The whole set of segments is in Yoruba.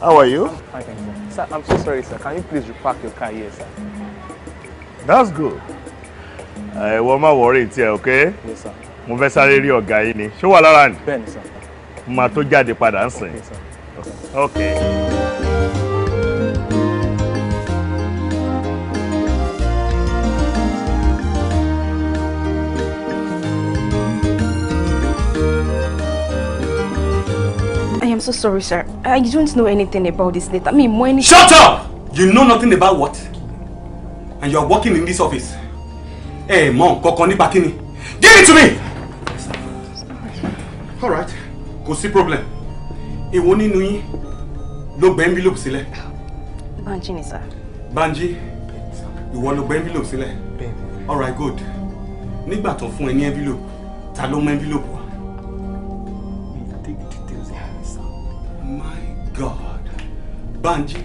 How are you? Fine, thank you, sir. Sir, I'm so sorry, sir. Can you please repark your car here, sir? That's good. Ẹ wọ́n má worry tiẹ̀, okay? Yes, sir. Mo fẹ́ sáré rí ọ̀gá yín ni. Ṣé wà lára ni? Bẹ́ẹ̀ni, sir. Mo máa tó jáde padà ń sìn. Okay, sir. Okay. I am so sorry, sir. I don't know anything about this letter. I mean, when... Shut up! You know nothing about what? And you are working in this office. Hey, mom, kankan nípa kíni? Give it to me! All right. Kò sí problem. Èwo nínú yín ló gbé envelope sílẹ̀? Banji ni, sir. Banji, ìwọ ló gbé envelope sílẹ̀. All right, good. Nígbà tó fún ẹ ní envelope, ta ló mú envelope wá? Take details here, sir. My God. Banji,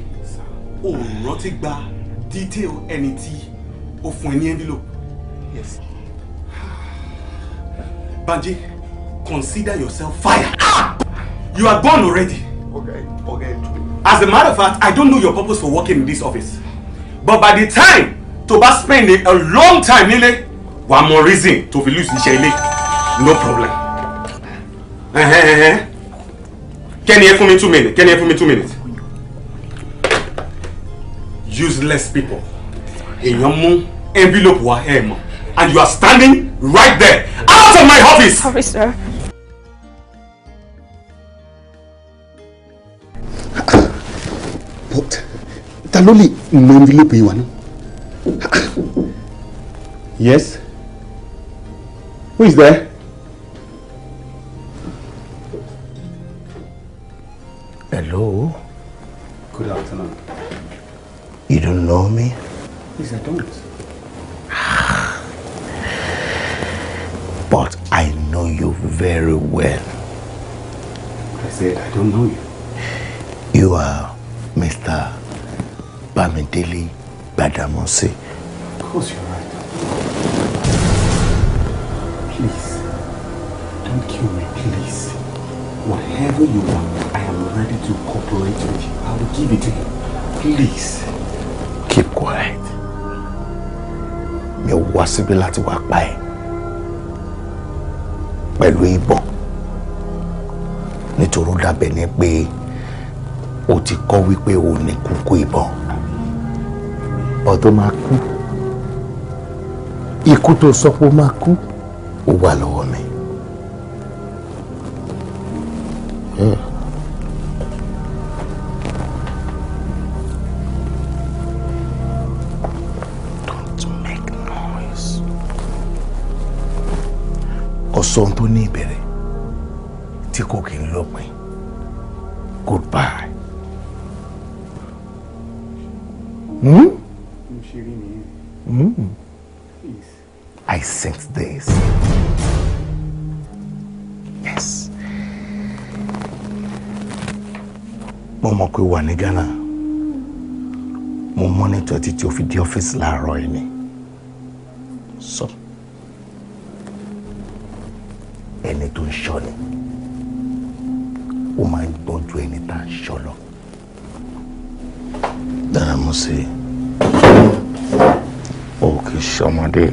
o rántí gba detail ẹni tí ó fún ẹ ní envelope. Yes. Banji, consider yourself fired. Ah! You are gone already. Okay, okay. As a matter of fact, I don't know your purpose for working in this office. But by the time to bá spend a long time nílé, wàá mọ reason to fi lose iṣẹ́ ilé. No problem. Ẹ̀hẹ́n. Kẹ́ni ẹ fún mi 2 minutes. Kẹ́ni ẹ fún mi 2 minutes. Useless people. Èèyàn mú envelope wá ẹ̀ mọ̀. And you are standing right there. Out of my office! Sorry, sir. But ta ló lè mú envelope yìí wá náà? Yes? Who is there? Hello? Good afternoon. You don't know me? Please, I don't. But I know you very well. I said I don't know you. You are Mr. Bamidele Gbadamosi. Of course you're right. Please, don't kill me, please. Whatever you want, I am ready to cooperate with you. I will give it to you. Please. Keep quiet. Mi ò wá síbí láti wá pa ẹ́ pẹ̀lú ìbọn, nítorí ó dàbẹ̀ ni pé o ti kọ́ wípé o ní kúkú ìbọn ọ̀tọ̀ máa kú. Ikú tó sọ pé ó máa kú, ó wà lọ́wọ́ mi. Yeah. Don't make noise. Kò sóhun tó ní ìbẹ̀rẹ̀ tí kò kí ń lópin. Goodbye. Hmm? Please. I sense this. Yes. Mo mọ̀ pé wà ní Ghana. Mo monitor títí o fi dé ọ́fíìsì láàárọ̀ yìí ni. So, ẹni tó ń ṣọ́ ni, ó máa ń gbọ́n ju ẹni tá à ń ṣọ́ lọ. Dáramọ́sí, o kì í ṣọmọdé.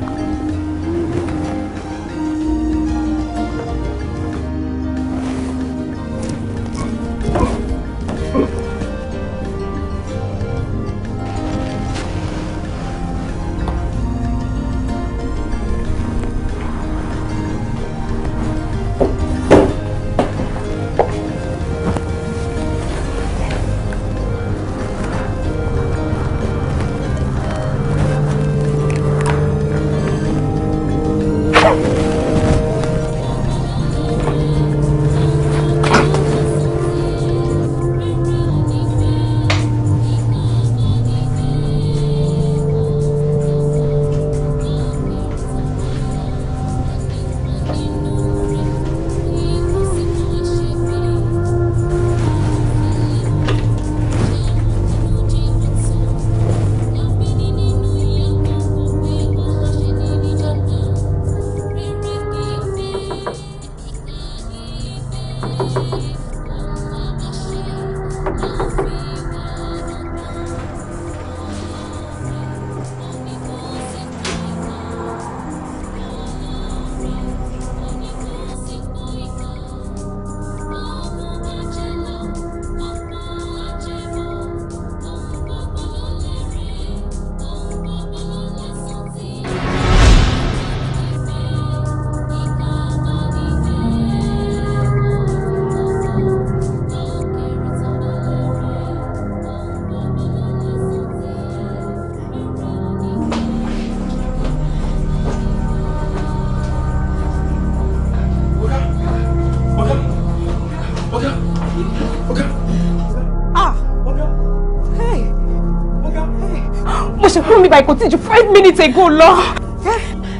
ṣe kúrò mi báyìí kò tí ju 5 minutes ago lọ.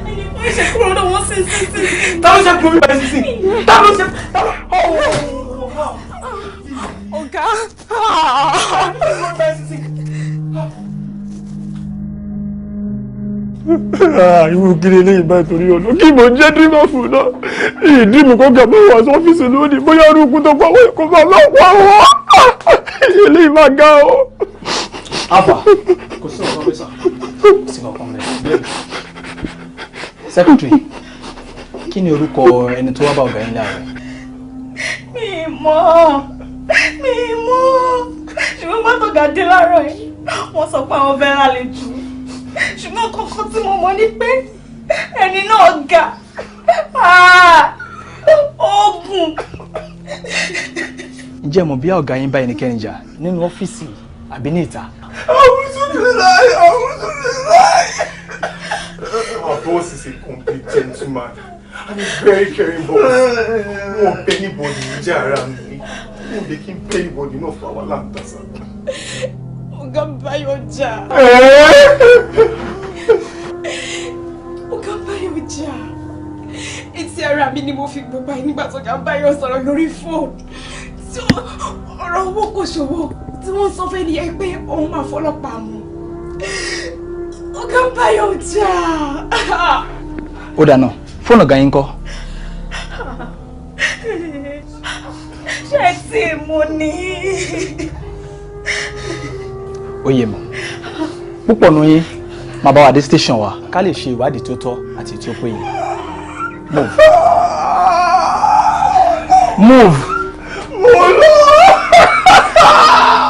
Ẹni kò ṣe kúrò náà wọ́n sí sí sí. Ta ló ṣe kúrò mi báyìí sísìn? Ta ló ṣe? Ọ̀gá. Irú kí lélẹ́yìn báyìí torí ọ̀nà kí mo jẹ́ dírímọ̀ fún náà ìdí mi kò gà mọ́ wá sọ́fíìsì lónìí bóyá orúkú tó pa wọ́n kò máa lọ́pọ̀ àwọn eléyìí máa ga o. Alpha, kò sí ọ̀kan bẹ́ẹ̀ sà, kò sí ọ̀kan bẹ́ẹ̀. Secretary, kí ni orúkọ ẹni tó wá bá ọ̀gá yín láàárọ̀? Mi mọ̀, mi mọ̀. Ṣùgbọ́n pátó gàdé láàárọ̀ yìí, wọ́n sọ pé àwọn fẹ́ lálejò. Ṣùgbọ́n kọ́kọ́ tí mo mọ̀ ni pé ẹni náà ga, oògùn. Ǹjẹ́ mọ̀ bí ọ̀gá yín bá ẹnikẹ́ni jà nínú ọ́fíìsì àbí ní ìta? Alhamdulillah, alhamdulillah. Our boss is a complete gentleman and a very caring boss. Wọn bẹ anybody níjà ara mi. Wọn bẹ kí n bẹ anybody náà fún àwa láǹtà sá. Ọ̀gá Báyọ̀ jà. Ọ̀gá Báyọ̀ jà. Etí ara mi ni mo fi gbọ́ báyìí nígbà tó ọ̀gá Báyọ̀ sọ̀rọ̀ lórí fóònù. Tí ọ̀rọ̀ owó kò ṣòwò tí wọ́n sọ fẹ́ nìyẹn pé òun máa fọlọ́pàá mú. Ọ̀gá Báyọ̀ jà. Ó dáná, fóònù ọ̀gá yín kọ́? Ṣé tí mo ní? Ó yé mi. Púpọ̀ nu yín máa bá wa dé station wa ká lè ṣe ìwádìí tó tọ́ àti tí ó péye. Move. Move. Mo lọ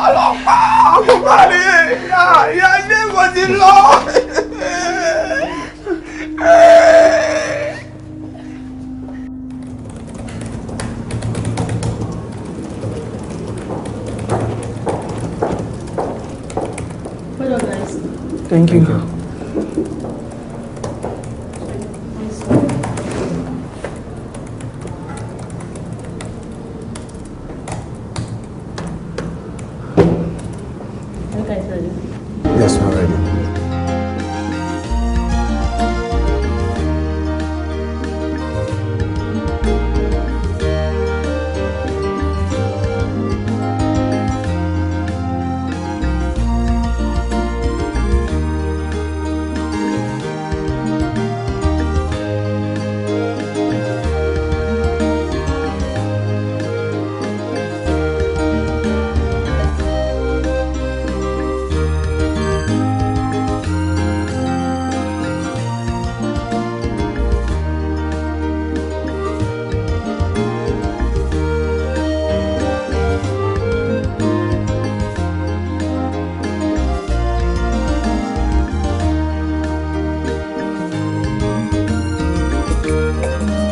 ọlọ́pàá ọkùnrin ni ìyá ilé mo ti lọ. Well done, guys. Thank you. Thank you. Are you guys ready? Yes, we're ready.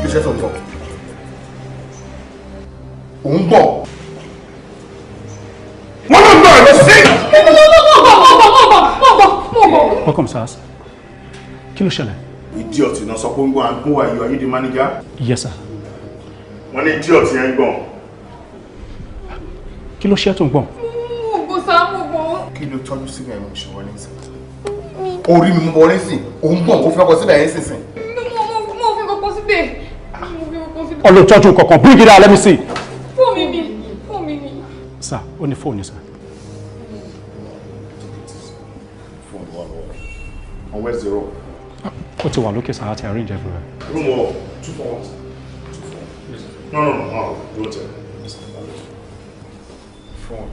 Iṣẹ́ tó ń bọ̀. Òun bọ̀. Wọ́n ló ń bọ̀ lọ sí. Welcome, sirs. Kí ló ṣẹlẹ̀? Idiot náà sọ pé ń gbọ́n, and who are you? Are you the manager? Yes, sir. Wọ́n ní idiot yẹn ń gbọ̀n. Kí ló ṣe tó ń gbọ̀n? Mo gbọ́ sá, mo gbọ́. Kí ló tọ́jú síbẹ̀ yẹn ṣe wọlé sí? Orí mi mú wọlé sí. Òun gbọ̀n kó fẹ́ kọ síbẹ̀ yẹn sísìn. Mo fi kọ́kọ́ síbẹ̀. Mo fi kọ́kọ́ síbẹ̀. Ọlọ́tọ́jú kankan, bring it out, let me see. Fóònù mi ni, fóònù mi ni. Sir, ó ní fóònù, sir. Fóònù wà lọ́wọ́. And where's the rope? Ó ti wà lókè sir, àti arrange everywhere. Room wall. 241. 24. No, no, no, no. Don't tell. Phone.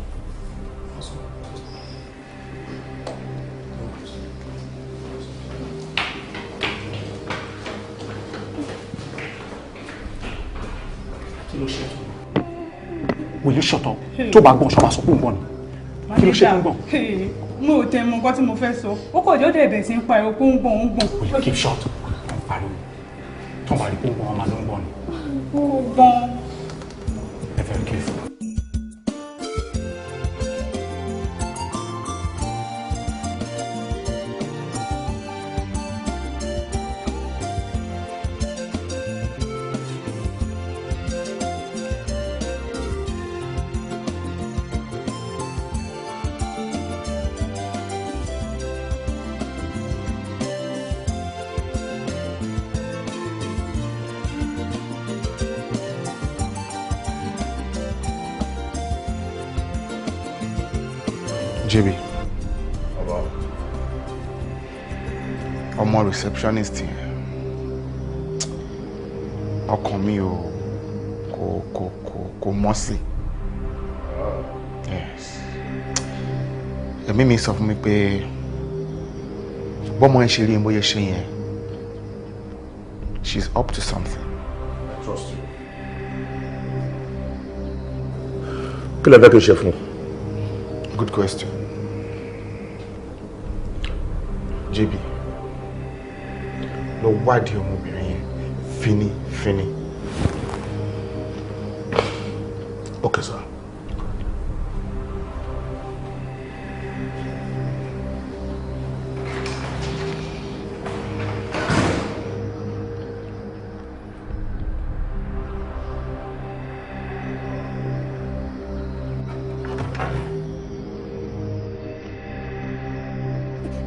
Kí ló ṣe tó? Will you shut up? Tó bá gbọ́n, ṣọ́ máa sọ pé òun gbọ́n ni. Kí ló ṣe tó ń gbọ̀n? Mo ò tẹ mọ nǹkan tí mo fẹ́ sọ. Ó kọ̀ jọ́ dẹ̀ bẹ̀ sí ń pariwo pé ó ń gbọ̀n, ó ń gbọ̀n. Will you keep short? Ń pariwo. Tó ń bá rí pé ó ń gbọ̀n, ọmọ ló ń gbọ̀n ni. Ó gbọ̀n. Be very careful. JB, ọmọ receptionist yẹn, ọkàn mi ò kò mọ́ sí. Yes. Ẹ̀mí mi sọ fún mi pé bọ́mọ ẹ ṣe rí bóyá ṣe yẹn, she's up to something. I trust you. Kí lẹ fẹ́ kí n ṣe fún un? Good question. JB, lọ wádìí ọmọbìnrin yẹn fínífíní. Okay, sir.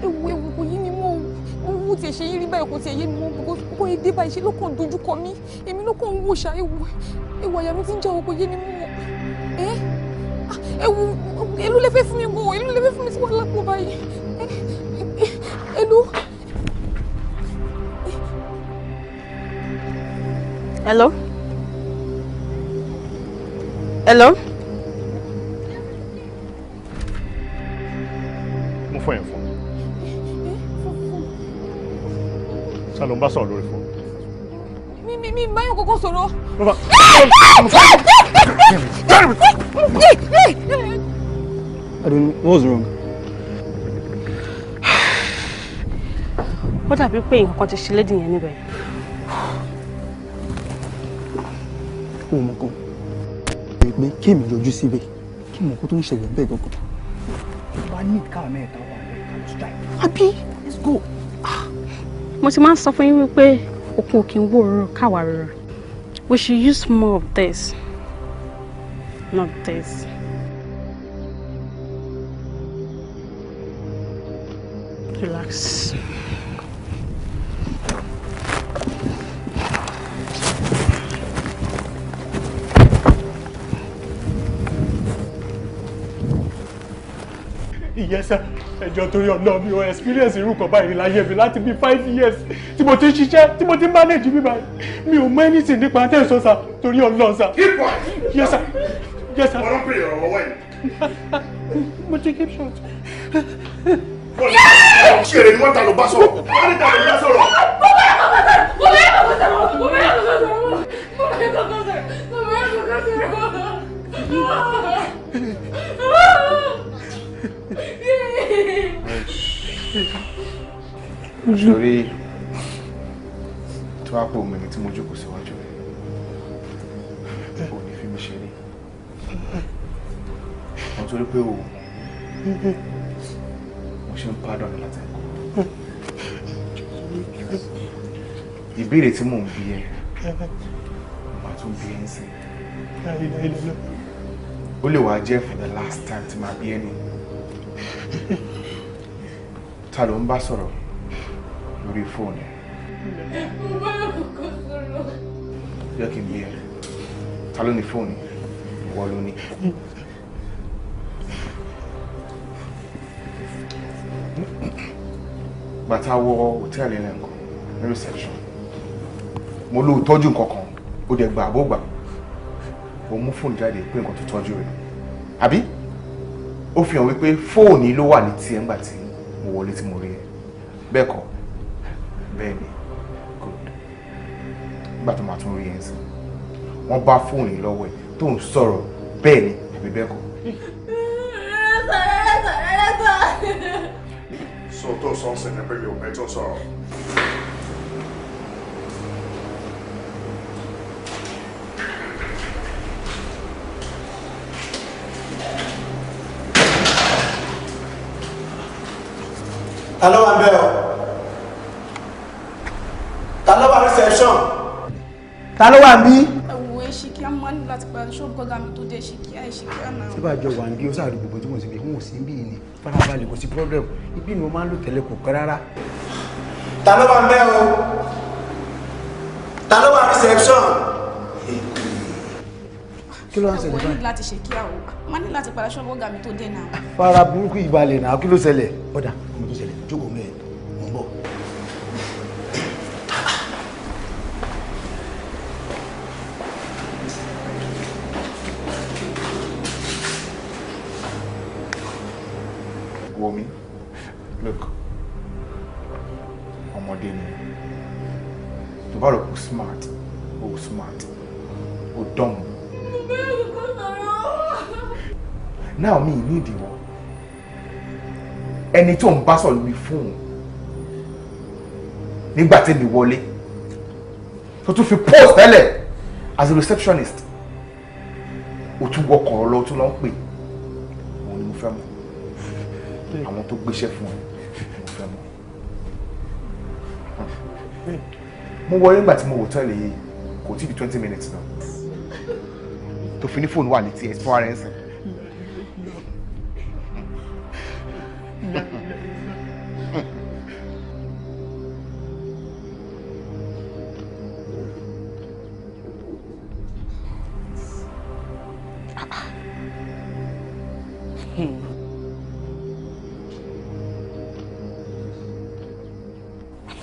Ewu ewu, kò yé mi mọ́ o. Owó tiẹ̀ ṣe yín rí báyìí, kò tiẹ̀ yé mi mọ́, because kò yé dé báyìí, ṣe ló kàn dojú kọ mí, èmi ló kàn ń wò ṣá. Ewu ewu, àyà mi ti ń já o, kò yé mi mọ́. Ẹ ewu, èló lè fẹ́ fún mi gan? Èló lè fẹ́ fún mi tí wọ́n lápò báyìí? Èló. Hello? Hello? Mo fún ẹ̀ fún. Ṣá ló ń bá sọ̀rọ̀ lórí fún? Mi báyọ̀ kọ́kọ́ sọ̀rọ̀. Bàbá. I don't know what's wrong. Ó dàbí pé nǹkan kan ti ṣe lédì yẹn níbẹ̀. Ó mọ̀ kan pé kí èmi yọjú síbẹ̀, kí mọ̀ kó tó ń ṣẹlẹ̀ bẹ́ẹ̀ gangan. Bá ní ìka mẹ́ta wà lẹ́ka lọ strike. Àbí, let's go. Mo ti máa ń sọ fún yín wípé okun òkè ń wò rúrò káwa rúrò. We should use more of this, not this. Relax. Yes sir, ẹjọ́ torí ọ̀nà mi ò experience irú kan báyìí láyé mi láti bí 5 years tí mo ti ń ṣiṣẹ́, tí mo ti ń manage mi báyìí. Mi ò mọ anything nípa tẹ̀sán sir, torí ọ̀nà sir. Keep quiet. Yes sir, yes sir. Ọ̀rọ̀ pè ọ̀rọ̀ ọwọ́ yìí. Mo ti keep short. Ṣé èrè ni wọ́n ta ló bá sọ̀rọ̀? Wọ́n ní ta ló bá sọ̀rọ̀. Mo bẹ́ẹ̀ kọ́kọ́ sọ̀rọ̀, mo bẹ́ẹ̀ kọ́kọ́ sọ̀rọ̀, mo bẹ́ẹ̀ kọ́kọ́ sọ̀rọ̀, mo bẹ́ẹ̀ kọ́kọ́ sọ̀rọ̀, mo bẹ́ẹ̀ kọ́kọ́ sọ̀rọ̀. Sórí tí wàá pò mí tí mo jókòó síwájú rẹ̀, ò ní fi mí ṣeré. Wọ́n torí pé o mo ṣe ń pardon láti ẹ̀kọ́. Ìbéèrè tí mò ń bi ẹ́, màá tún bi ẹ́ ń sìn. Ó lè wá jẹ́ for the last time tí màá bi ẹ́ ní. Ta ló ń bá sọ̀rọ̀ lórí fóònù ẹ̀? Mo bẹ́ẹ̀ kọ́kọ́ sọ̀rọ̀. Jẹ́ kí n bi ẹ́. Ta ló ní fóònù? Ìwọ ló ní. Bàtà wọ hòtẹ́ẹ̀lì náà nǹkan ní reception. Mo ló tọ́jú nǹkan kan, ó dẹ̀ gbà àbó gbà. Ó mú fóònù jáde pé nǹkan tó tọ́jú rẹ̀. Àbí? Ó fi hàn wípé fóònù ló wà ní tiẹ̀ ńgbà tí mo wọlé tí mo rí ẹ. Bẹ́ẹ̀ kọ́? Bẹ́ẹ̀ ni. Good. Nígbà tó máa tún rí ẹ ń sìn, wọ́n bá fóònù lọ́wọ́ ẹ̀ tó ń sọ̀rọ̀, bẹ́ẹ̀ ni àbí bẹ́ẹ̀ kọ́? Sọ tó sọ ń sìn ní pé mi ò mẹ́ tó sọ̀rọ̀. Ta ló wà ń bẹ̀ o? Ta ló wà reception? Ta ló wà ń bí? Ẹ̀wù èṣìkí á máa ní láti padà ṣọ́ọ̀bù kọ́gà mi tó dé èṣìkí á èṣìkí á náà. Tí bá jọ wà ń bí, ó sáà rí gbogbo tí mo sì bí wọn ò sí bí ni. Farabalẹ̀, kò sí problem. Ibi ni mo máa ń lò tẹ́lẹ̀, kò pẹ́ rárá. Ta ló wà ń bẹ̀ o? Ta ló wà reception? Kí ló ń ṣẹlẹ̀ Ẹ̀wọ̀n ní báyìí? láti ṣe kí àwọn. Má ní láti padà ṣọ́ọ̀bù ọ̀gá mi tó dé náà. Fara burúkú ìbalẹ̀ náà, kí ló ṣẹlẹ̀? Ọ̀dà, ọmọ tó ṣẹlẹ̀, jókòó mẹ́ẹ̀, mò ń bọ̀. Wo mi, look, ọmọdé ni, tó bá rò kó smart, ó smart, ó dumb. Now mi ní ìdíwọ́, ẹni tó ń bá sọ̀rọ̀ lórí fóònù nígbà tí mi wọlé, tó tún fi post tẹ́lẹ̀ as a receptionist, ó tún wọkọ̀ lọ, ó tún lọ ń pè, òun ni mo fẹ́ mọ̀. Àwọn tó gbéṣẹ́ fún ẹ mo fẹ́ mọ̀. Mo wọlé nígbà tí mo wò tẹ́lẹ̀ yìí, kò tí di 20 minutes náà tó fi ní fóònù wà létí ẹ̀ fún ara ẹ̀ ń sìn.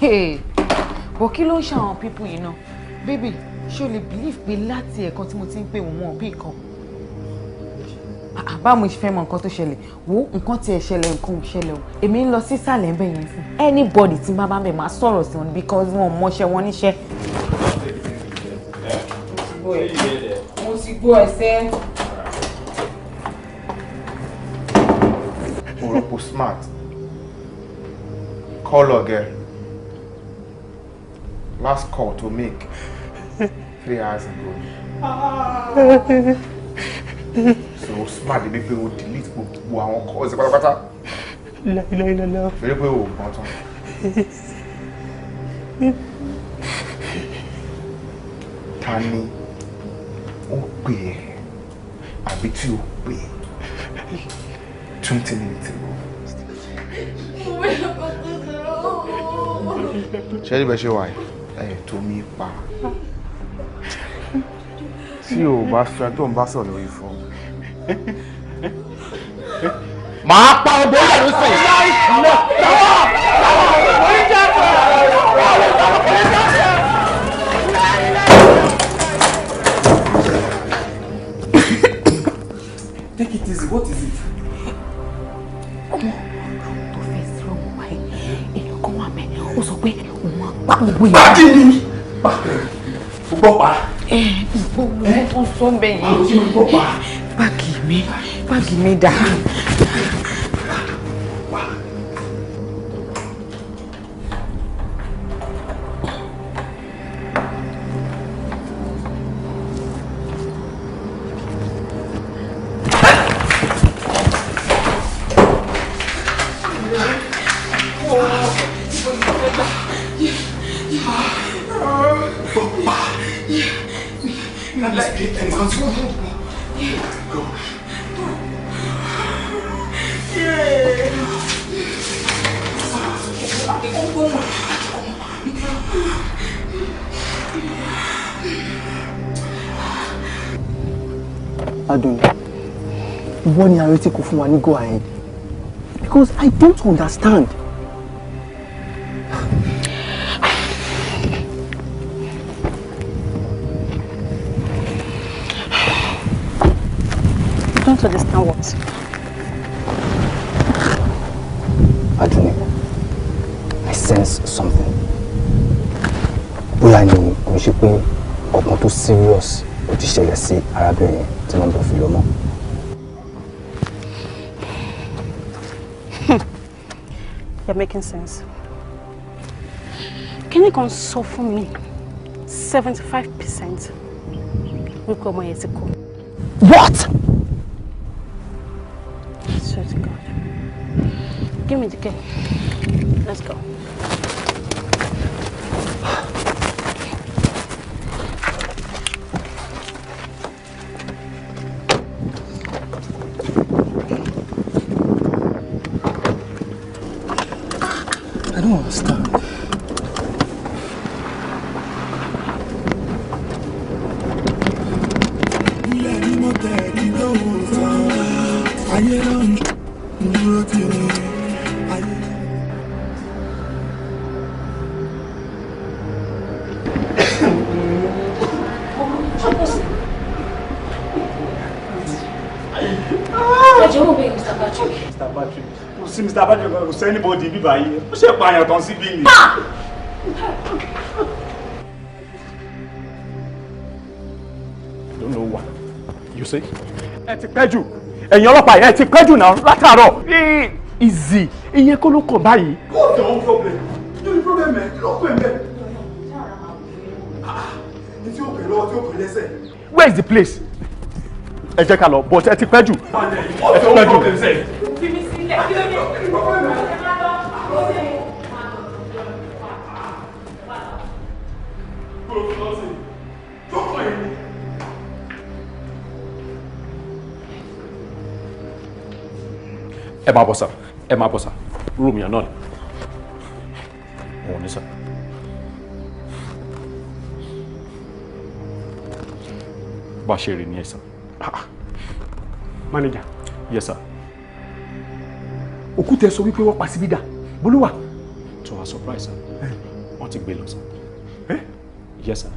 Hey, but kí ló ń ṣàwọn people yìí náà? Baby, ṣé o lè believe pé láti ẹ̀kan tí mo ti ń pè wọ́n, wọn bí kan? Ah, báwo mo ṣe fẹ́ mọ nǹkan tó ṣẹlẹ̀? Wo nǹkan tí ẹ ṣẹlẹ̀, nǹkan ò ṣẹlẹ̀ o. Èmi ń lọ sísàlẹ̀ ń bẹ̀ yẹn sí. Anybody tí bá bá ń bẹ̀, máa sọ̀rọ̀ sí wọn because wọn ò mọṣẹ́ wọn níṣẹ́. Mo ti gbọ́ ẹsẹ̀. O rò pé smart. Call ọ̀gẹ́, last call to make 3 hours ago, so o smart débi pé o delete gbogbo àwọn calls pátápátá Láìláìlá. torí pé o gbọ́n tán. Ta ni ó pè ẹ́ àbí tí o pè 20 minutes ago? Ṣé ní bẹ́ẹ̀ ṣe wà yìí ẹ̀ tó mi pa tí o bá sọ ẹ tó ń bá sọ̀rọ̀ lórí fún màá pa ọgbọ́n ìyàrá sí i. Take it easy. What is it? Ọmọ tó fẹ́ sí ọmọ wa yìí, èèyàn kan wà mẹ́, ó sọ pé òun á pa gbogbo ìyá. Kí ni? O gbọ́ pa. Ẹ gbogbo tó ń sọ bẹ́ẹ̀ yìí. Báàgì mi, báàgì mi dà? Ẹnìkan tí wọ́n go. Adùn, ìwọ ni àrètí kò fún wa ní go ahead because I don't understand. You don't understand what? Adùn, I sense something. Bóyá ni kò ń ṣe pé ọ̀kan tó serious ó ti ṣẹlẹ̀ sí arábìnrin yẹn tí wọ́n bọ̀ fi lọ mọ́. You're making sense. Kíní kan sọ fún mi 75% wípé ọmọ yẹn ti kú. What? Swear to God. Give me the key. Let's go. I don't understand. Ilẹ̀ ni Mr. Patrick. Kò sí Mr. Patrick, kò sí anybody bíbá yìí. Ó ṣe pààyàn tán síbí ni. I don't know why. You see? Ẹ ti pẹ́ jù. Ẹ̀yin ọlọ́pàá ẹ ti pẹ́ jù náà látàárọ̀. Easy. Ìyẹn kọ́ ló kàn báyìí. What's your own problem? Kí ni problem ẹ? Kí ló pè mẹ́? Ní tí ó pè lọ́wọ́ tí ó pè lẹ́sẹ̀. Where is the place? Ẹ jẹ́ ká lọ, but ẹ ti pẹ́ jù. Ẹ ti pẹ́ jù. Fi mi sílẹ̀, kí ló dé? Ẹ máa bọ̀ sà, ẹ máa bọ̀ sà, room yẹn náà ni. Òun ni sà. Bá a ṣe rí ni ẹ sà. Manager. Yes sir. Òkú tẹ́ sọ wípé wọ́n pa síbí dà, bólú wà. To our surprise sir, wọ́n ti gbé lọ sir. Yes sir.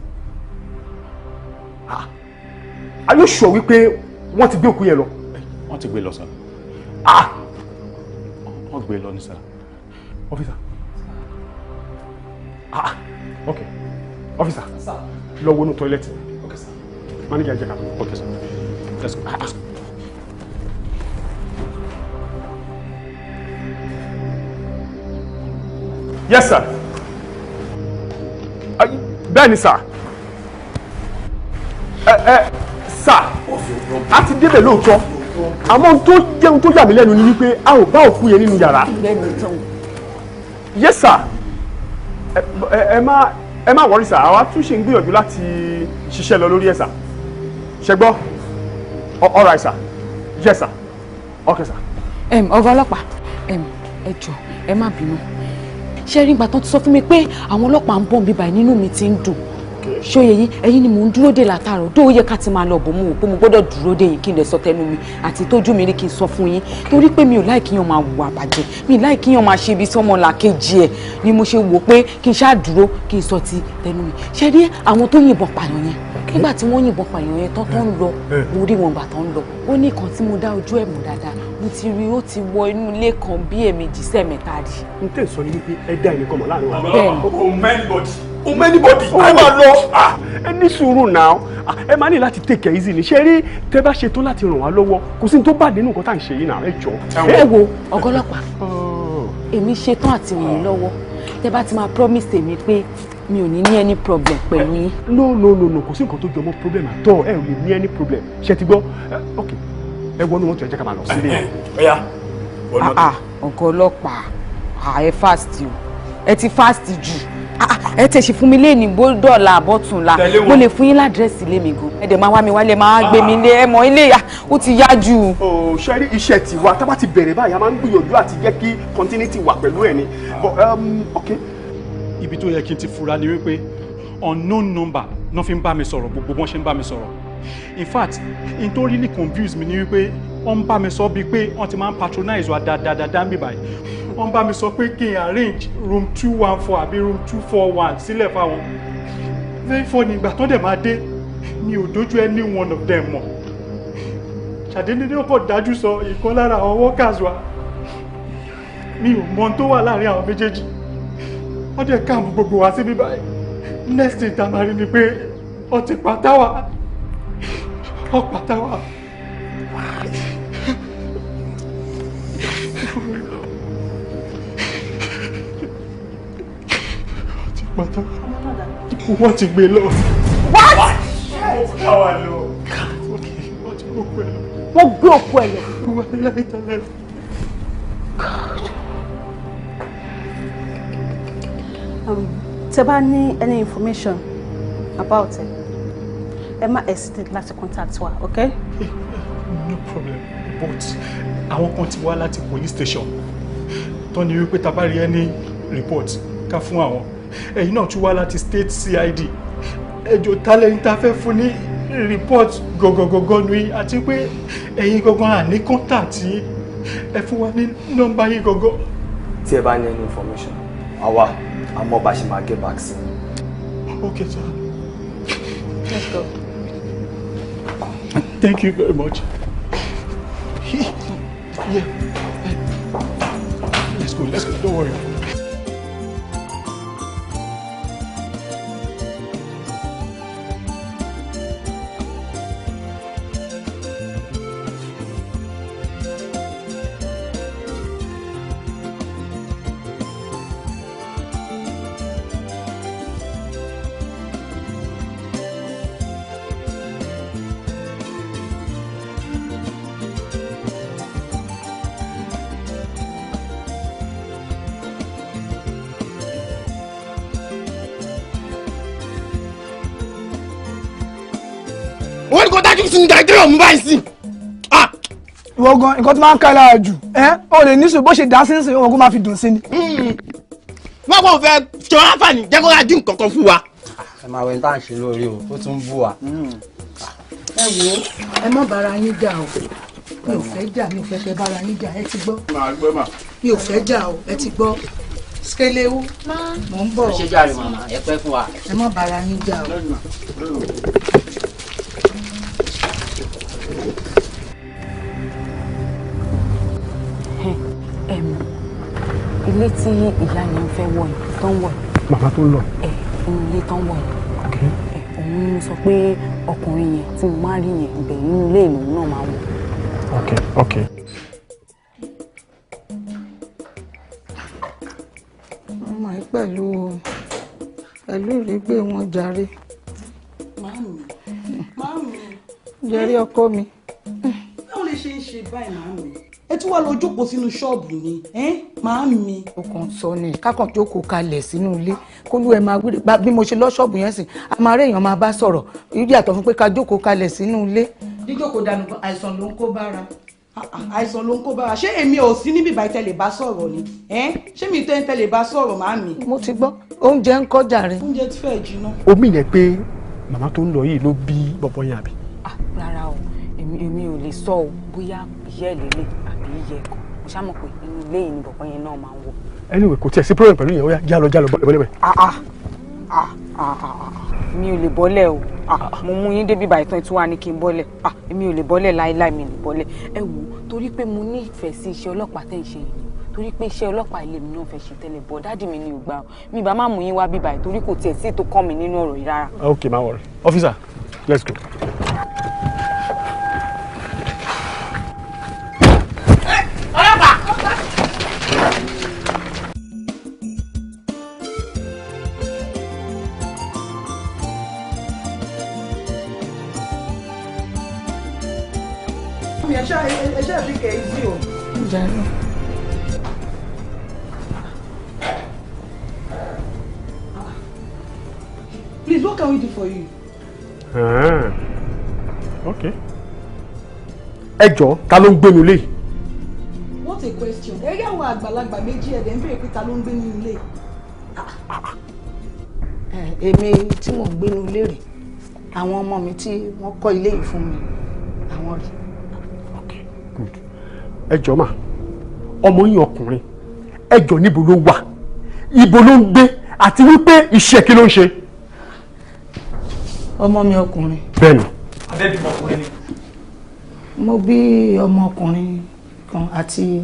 Are you sure wípé wọ́n ti gbé òkú yẹn lọ? Wọ́n ti gbé lọ sir. Wọ́n gbé lọ ní sir. Officer. Okay. Officer. Lọ wọnú toilet. Okay sir. Manager jẹ́ ká. Okay sir. Let's go. Let's go. Yes sir. Bẹ́ẹ̀ni sir. Sir. A ti débẹ̀ lóòótọ́. Àmọ́ tó jẹun tó yà mí lẹ́nu ni wípé a ò bá òkú yẹn nínú yàrá. Yes sir. Ẹ má worry sir, àwa tún ṣe ń gbìyànjú láti ṣiṣẹ́ lọ lórí ẹ̀ sir. Ṣé gbọ́? All right sir. Yes sir. Okay sir. Ọ̀gá ọlọ́pàá, ẹ jọ̀ọ́ ẹ má bínú. Ṣé rí ìgbà tán ti sọ fún mi pé àwọn ọlọ́pàá ń bọ̀ bíbá nínú mi ti ń dùn. Ṣóye yín, ẹ̀yin ni mò ń dúró dè látàárọ̀ tó yẹ ká ti máa lọ bò mú wò pé mo gbọ́dọ̀ dúró dè yín kí n lè sọ tẹnu mi àti tójú mi rí kí n sọ fún yín torí pé mi ò láì kíyàn máa hùwà bàjẹ́, mi ò láì kíyàn máa ṣe ibi sọ́mọ làkejì ẹ̀ ni mo ṣe wò pé kí n ṣáà dúró kí n sọ ti tẹnu mi. Ṣé rí àwọn tó yìnbọn pààyàn yẹn, nígbà tí wọ́n yìnbọn pààyàn yẹn tán tán ń lọ, mo rí wọn gbà tán ń lọ, ó ní kan tí mo dá ojú ẹ̀ mọ̀ dáadáa, mo ti rí ó ti wọ inú ilé kan bí ẹ̀ẹ̀mejì sẹ́ẹ̀mẹ́ta rí. N tẹ́ sọ ni wípé ẹ dá ẹnìkan mọ̀ láàrin wa. Bẹ́ẹ̀ni. O many o anybody. Ẹ máa lọ. Ẹ ní sùúrù náà. Ẹ máa ní láti take it easy ní. Ṣé rí tẹ́ bá ṣe tán láti ràn wá lọ́wọ́? Kò sí ní tó bá nínú nǹkan tá à ń ṣe yìí náà. Ẹ jọ̀ọ́. Ẹ wo ọ̀gá ọlọ́pàá, èmi ṣetán àti ràn yín lọ́wọ́. Tẹ́ bá ti máa promise èmi pé mi ò ní ní any problem pẹ̀lú yín. No no no no, kò sí nǹkan tó jọ mọ́ problem at all. Ẹ ò lè ní any problem. Ṣé ti gbọ́? Ok, ẹ wọnú mọ́tò, ẹ jẹ́ ká máa lọ sílé. Ọ̀yá, wọnú mọ́tò. Ọ̀gá ọlọ́pàá, ẹ fast o, ẹ ti fast jù. Ẹ tẹ̀ ṣe fún mi lé ní bódọ́là àbọ̀túnla, mo lè fún yín ládírẹ́sì ilé mi gan. Ẹ dẹ̀ máa wá mi wálé, máa gbé mi lé, ẹ mọ̀ ilé ó ti yá jù. Ó ṣe rí iṣẹ́ tiwa, tá bá ti bẹ̀rẹ̀ báyìí, a máa ń gbìyànjú àti jẹ́ kí continuity wà pẹ̀lú ẹ̀ ni. But ok. Ibi tó yẹ kí n ti fura ni wípé unknown number náà fi ń bá mi sọ̀rọ̀, gbogbo bọ́n ṣe ń bá mi sọ̀rọ̀. In fact, in tó really confuse mi ni wípé wọ́n ń bá mi sọ bíi pé wọ́n ti máa ń patronize wa dáadáa ń bì báyìí. Wọ́n bá mi sọ pé kí n arrange room 214 àbí room 241 sílẹ̀ fáwọn. Very funny, ìgbà tó dẹ̀ máa dé mi ò dójú any one of them mọ̀. Ṣàdédé ní ọkọ̀ dájú sọ ìkan lára àwọn workers wa. Mi ò mọ ohun tó wà láàrin àwọn méjèèjì. Wọ́n dẹ̀ káàmù gbogbo wa síbí báyìí. Next thing tá a máa rí ni pé wọ́n ti pa táwa. Wọ́n pa táwa. Wọ́n ti gbé lọ. What? Táwa lọ. Wọ́n ti gbé òkú ẹ lọ. Wọ́n gbé òkú ẹ lọ. Wọ́n láì tẹ́lẹ̀. Tẹ́ bá ní any information about it, ẹ má hesitate láti contact wa, okay? No problem, but àwọn kan ti wá láti police station. Tọ́ ni wípé tá bá rí any report ká fún àwọn. Ẹ̀yin náà tún wá láti state CID. Ẹjọ́ tálẹ́yìn tá fẹ́ fún ní report gọ̀gọ̀gọ̀gọ̀ nu yín àti pé ẹ̀yin gangan àní contact yín. Ẹ fún wa ní nọ́mbà yín gangan. Tí ẹ bá ní any information, àwa àmọ́ bá ṣe máa get back sí. Okay, sir. Let's go. Thank you very much. Yeah. go, let's go, don't worry. Wọ́n ní kò dájú sí ní Nàìjíríà mú báyìí sí. Ìwọ gan nǹkan tó máa ń ká lára jù ẹ o lè ní sùn bó ṣe dá sínsìn òun kó máa fi dùn sí ni. Wọ́n kò fẹ́ ṣe wọ́n àǹfààní jẹ́ kó rájú nǹkan kan fún wa. Ẹ máa wẹ̀ tá à ń ṣe lórí o, ó tún ń bú wa. Ẹ wo, ẹ má bára yín jà o, mi ò fẹ́ jà, mi ò fẹ́ kẹ́ bára yín jà, ẹ ti gbọ́. Màá gbọ́ mà. Mi ò fẹ́ jà o, ẹ ti gbọ́. Skelewu, mò ń bọ̀. Ẹ ṣe jàre màmá, ẹ pẹ́ fún wa. Ẹ má bára yín jà o. Ilé tí ìyá yẹn fẹ́ wọ̀ yìí tó ń wọ̀ yìí. Màmá tó ń lọ. Ẹ inú ilé tó ń wọ̀ yìí. Ẹ òun ni mo sọ pé ọkùnrin yẹn tí mo máa rí yẹn ibẹ̀ nínú ilé ìlú náà máa wọ̀. Ok ok. Ọmọ yìí pẹ̀lú pẹ̀lú ìrígbé wọn jàre. Màámi, màámi. Jẹ́rí ọkọ mi. Báwo lè ṣe ń ṣe báyìí màámi? Ẹ tún wá lọ jókòó sínú ṣọ́ọ̀bù ni, màámi. Ó kàn sọ ni kákan jókòó kalẹ̀ sínú ilé kólú ẹ máa wíri bí mo ṣe lọ ṣọ́ọ̀bù yẹn sìn a máa rí èèyàn máa bá sọ̀rọ̀ ìdí àtọ̀ fún pé ká jókòó kalẹ̀ sínú ilé. Jíjókòó dànù àìsàn ló ń kó bára. Àìsàn ló ń kó bára. Ṣé èmi ò sí níbi ìbáyìí tẹ́lẹ̀ bá sọ̀rọ̀ ni? Ṣé mi tẹ́ ń tẹ́lẹ̀ bá sọ̀rọ̀ màámi? Mo ti gbọ́, oúnjẹ ń kọjá rẹ. Oúnjẹ ti fẹ́ jiná. Omi yẹn pé màmá tó ń lọ yìí ló bí bọ̀bọ̀ yẹn àbí? Rárá o, èmi ò lè sọ o bóyá ìyá ẹ̀ lélẹ̀ àbí ìyá ẹ̀ kan. Mo ṣá mọ̀ pé inú ilé yìí ni bọ̀bọ̀ yẹn náà máa ń wọ̀. Anyway, kò tiẹ̀ sí problem pẹ̀lú yẹn, ó yá jálọ jálọ bọ́lẹ̀ bọ́lẹ̀. Mi ò lè bọ́lẹ̀ o, mo mú yín débi báyìí tán tí wàá ní kí n bọ́lẹ̀. Èmi ò lè bọ́lẹ̀ láéláé, mi ò lè bọ́lẹ̀. Ẹ wò ó, torí pé mo nífẹ̀ẹ́ sí iṣẹ́ ọlọ́pàá tẹ̀ ń ṣe yìí, torí pé iṣẹ́ ọlọ́pàá ilé mi náà fẹ́ ṣe tẹ́lẹ̀ bọ́ dádì mi ni ò gbà o. Mi bá má mú yín wá bí báyìí torí kò tiẹ̀ sí ètò kàn mí nínú ọ̀rọ̀ yìí rárá. Ok, má worry. Officer, let's go. Ẹ ṣáà fi kẹ̀ ẹ́ sí o. Jàre. Please, what can we do for you? Ah, okay. Ẹ jọ̀ọ́, ta ló ń gbénu ilé? What a question. Ẹ rí àwọn àgbàlagbà méjì ẹ̀dẹ̀ ń béèrè pé ta ló ń gbé nínú ilé. Èmi tí mò ń gbénu ilé rè, àwọn ọmọ mi tí wọ́n kọ́ ilé yìí fún mi, àwọn rè. Good. Ẹ jọ̀ọ́ mà, ọmọ yín ọkùnrin, ẹ jọ̀ọ́ níbo ló wà? Ibo ló ń gbé? Àti wípé iṣẹ́ kí ló ń ṣe? Ọmọ mi ọkùnrin. Bẹ́ẹ̀ni. Abẹ́bí ọmọkùnrin ni. Mo bí ọmọkùnrin kan àti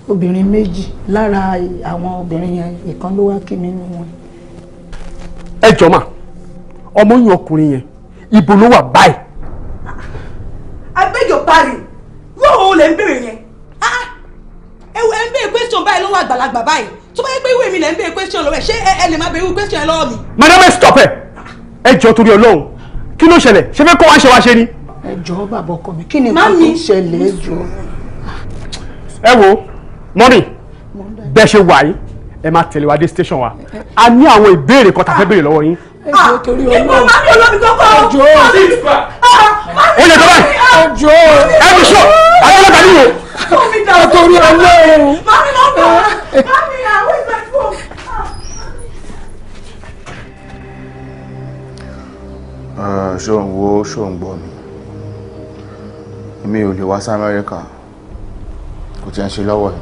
obìnrin méjì. Lára àwọn obìnrin yẹn, ìkan ló wá kí mi nínú wọn. Ẹ jọ̀ọ́ mà, ọmọ yín ọkùnrin yẹn, ibo ló wà báyìí? I beg your pardon. Yóò lè ń béèrè yẹn. Ẹ ń béèrè question báyìí lọ́wọ́ àgbàlagbà báyìí. Tó bá yẹ pé ìwé mi lè ń béèrè question lọ́wọ́ ẹ̀, ṣé ẹ lè máa béèrè question yẹn lọ́wọ́ mi? Madam, ẹ stop ẹ. Ẹ jọ̀ọ́ torí Ọlọ́run, kí ló ṣẹlẹ̀? Ṣé fẹ́ kọ́ wá ṣe wá ṣe ni? Ẹ jọ̀ọ́ bàbá ọkọ mi, kí ni nǹkan tó ṣẹlẹ̀? Ẹ jọ̀ọ́. Ẹ wo, mọ́mì, bẹ́ẹ̀ ṣe wà yìí, ẹ máa tẹ̀lé wa dé station wa. A ní àwọn ìbéèrè kan tá a fẹ́ béèrè lọ́wọ́ yín. Ẹ jọ̀ọ́ torí Ọlọ́run. Ìbọn mami olómi kọ́kọ́. Ẹ jọ̀ọ́. Ó yẹ kọ́ báyìí. Ẹ jọ̀ọ́. Ẹ fi ṣọ́, àgbàlagbà ni wò. Ẹ torí Ọlọ́run. Mami mo bọ̀. Mami, where's my phone? Ṣé ò ń wo, ṣé ò ń gbọ́ mi? Èmi ò lè wá sí Amẹ́ríkà, kò tiẹ̀ ń ṣe lọ́wọ́ yìí.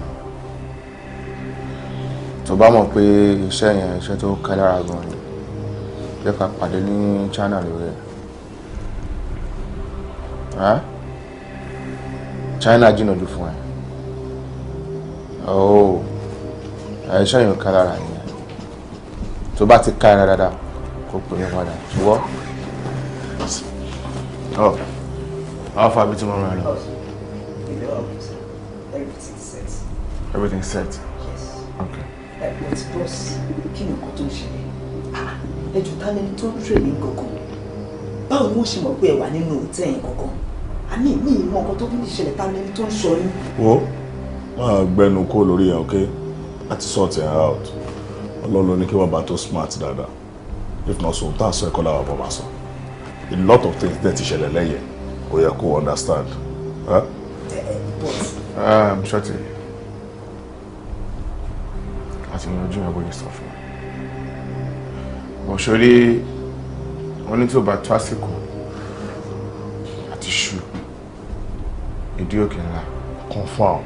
Tó bá mọ̀ pé iṣẹ́ yẹn iṣẹ́ tó ká lára gan ni, jẹ́ ká pàdé ní China lórí ẹ̀. China jìnnà jù fún ẹ. Oh, iṣẹ́ yẹn ká lára yẹn. Tó bá ti ká ẹ dáadáa, kó pè mí padà. Ṣùgbọ́n. Oh, how far bí tí mo rán ẹ lọ? Everything's set. Everything's set? Yes. Okay. But boss, kí ni nǹkan tó ń ṣẹlẹ̀? Ẹ jù ta lẹni tó ń tèrè ní gangan? Báwo ni wọ́n ṣe mọ̀ pé ẹ wà nínú hòtẹ́ẹ̀ yẹn gangan? Àmì mi ìmọ̀ nǹkan tó ń ṣẹlẹ̀, ta lẹni tó ń sọ yín? Wo, máa gbẹnu kó lórí yẹn, okay? A ti sort ẹ̀ out. Ọlọ́run ló ní kí bàbá tó smart dáadáa. If not so, tá a sọ ẹ̀kọ́ làwọn bọ̀ máa sọ. A lot of things dẹ̀ ti ṣẹlẹ̀ lẹ́yìn. Ó yẹ kó understand. Huh? Shorty, àti ìyànjú ẹ̀ bóyá sọ fún ẹ. Bọ̀ sórí wọn ní tí ó bá tó àsìkò àti ṣu ìdí òkè ńlá. Confirm.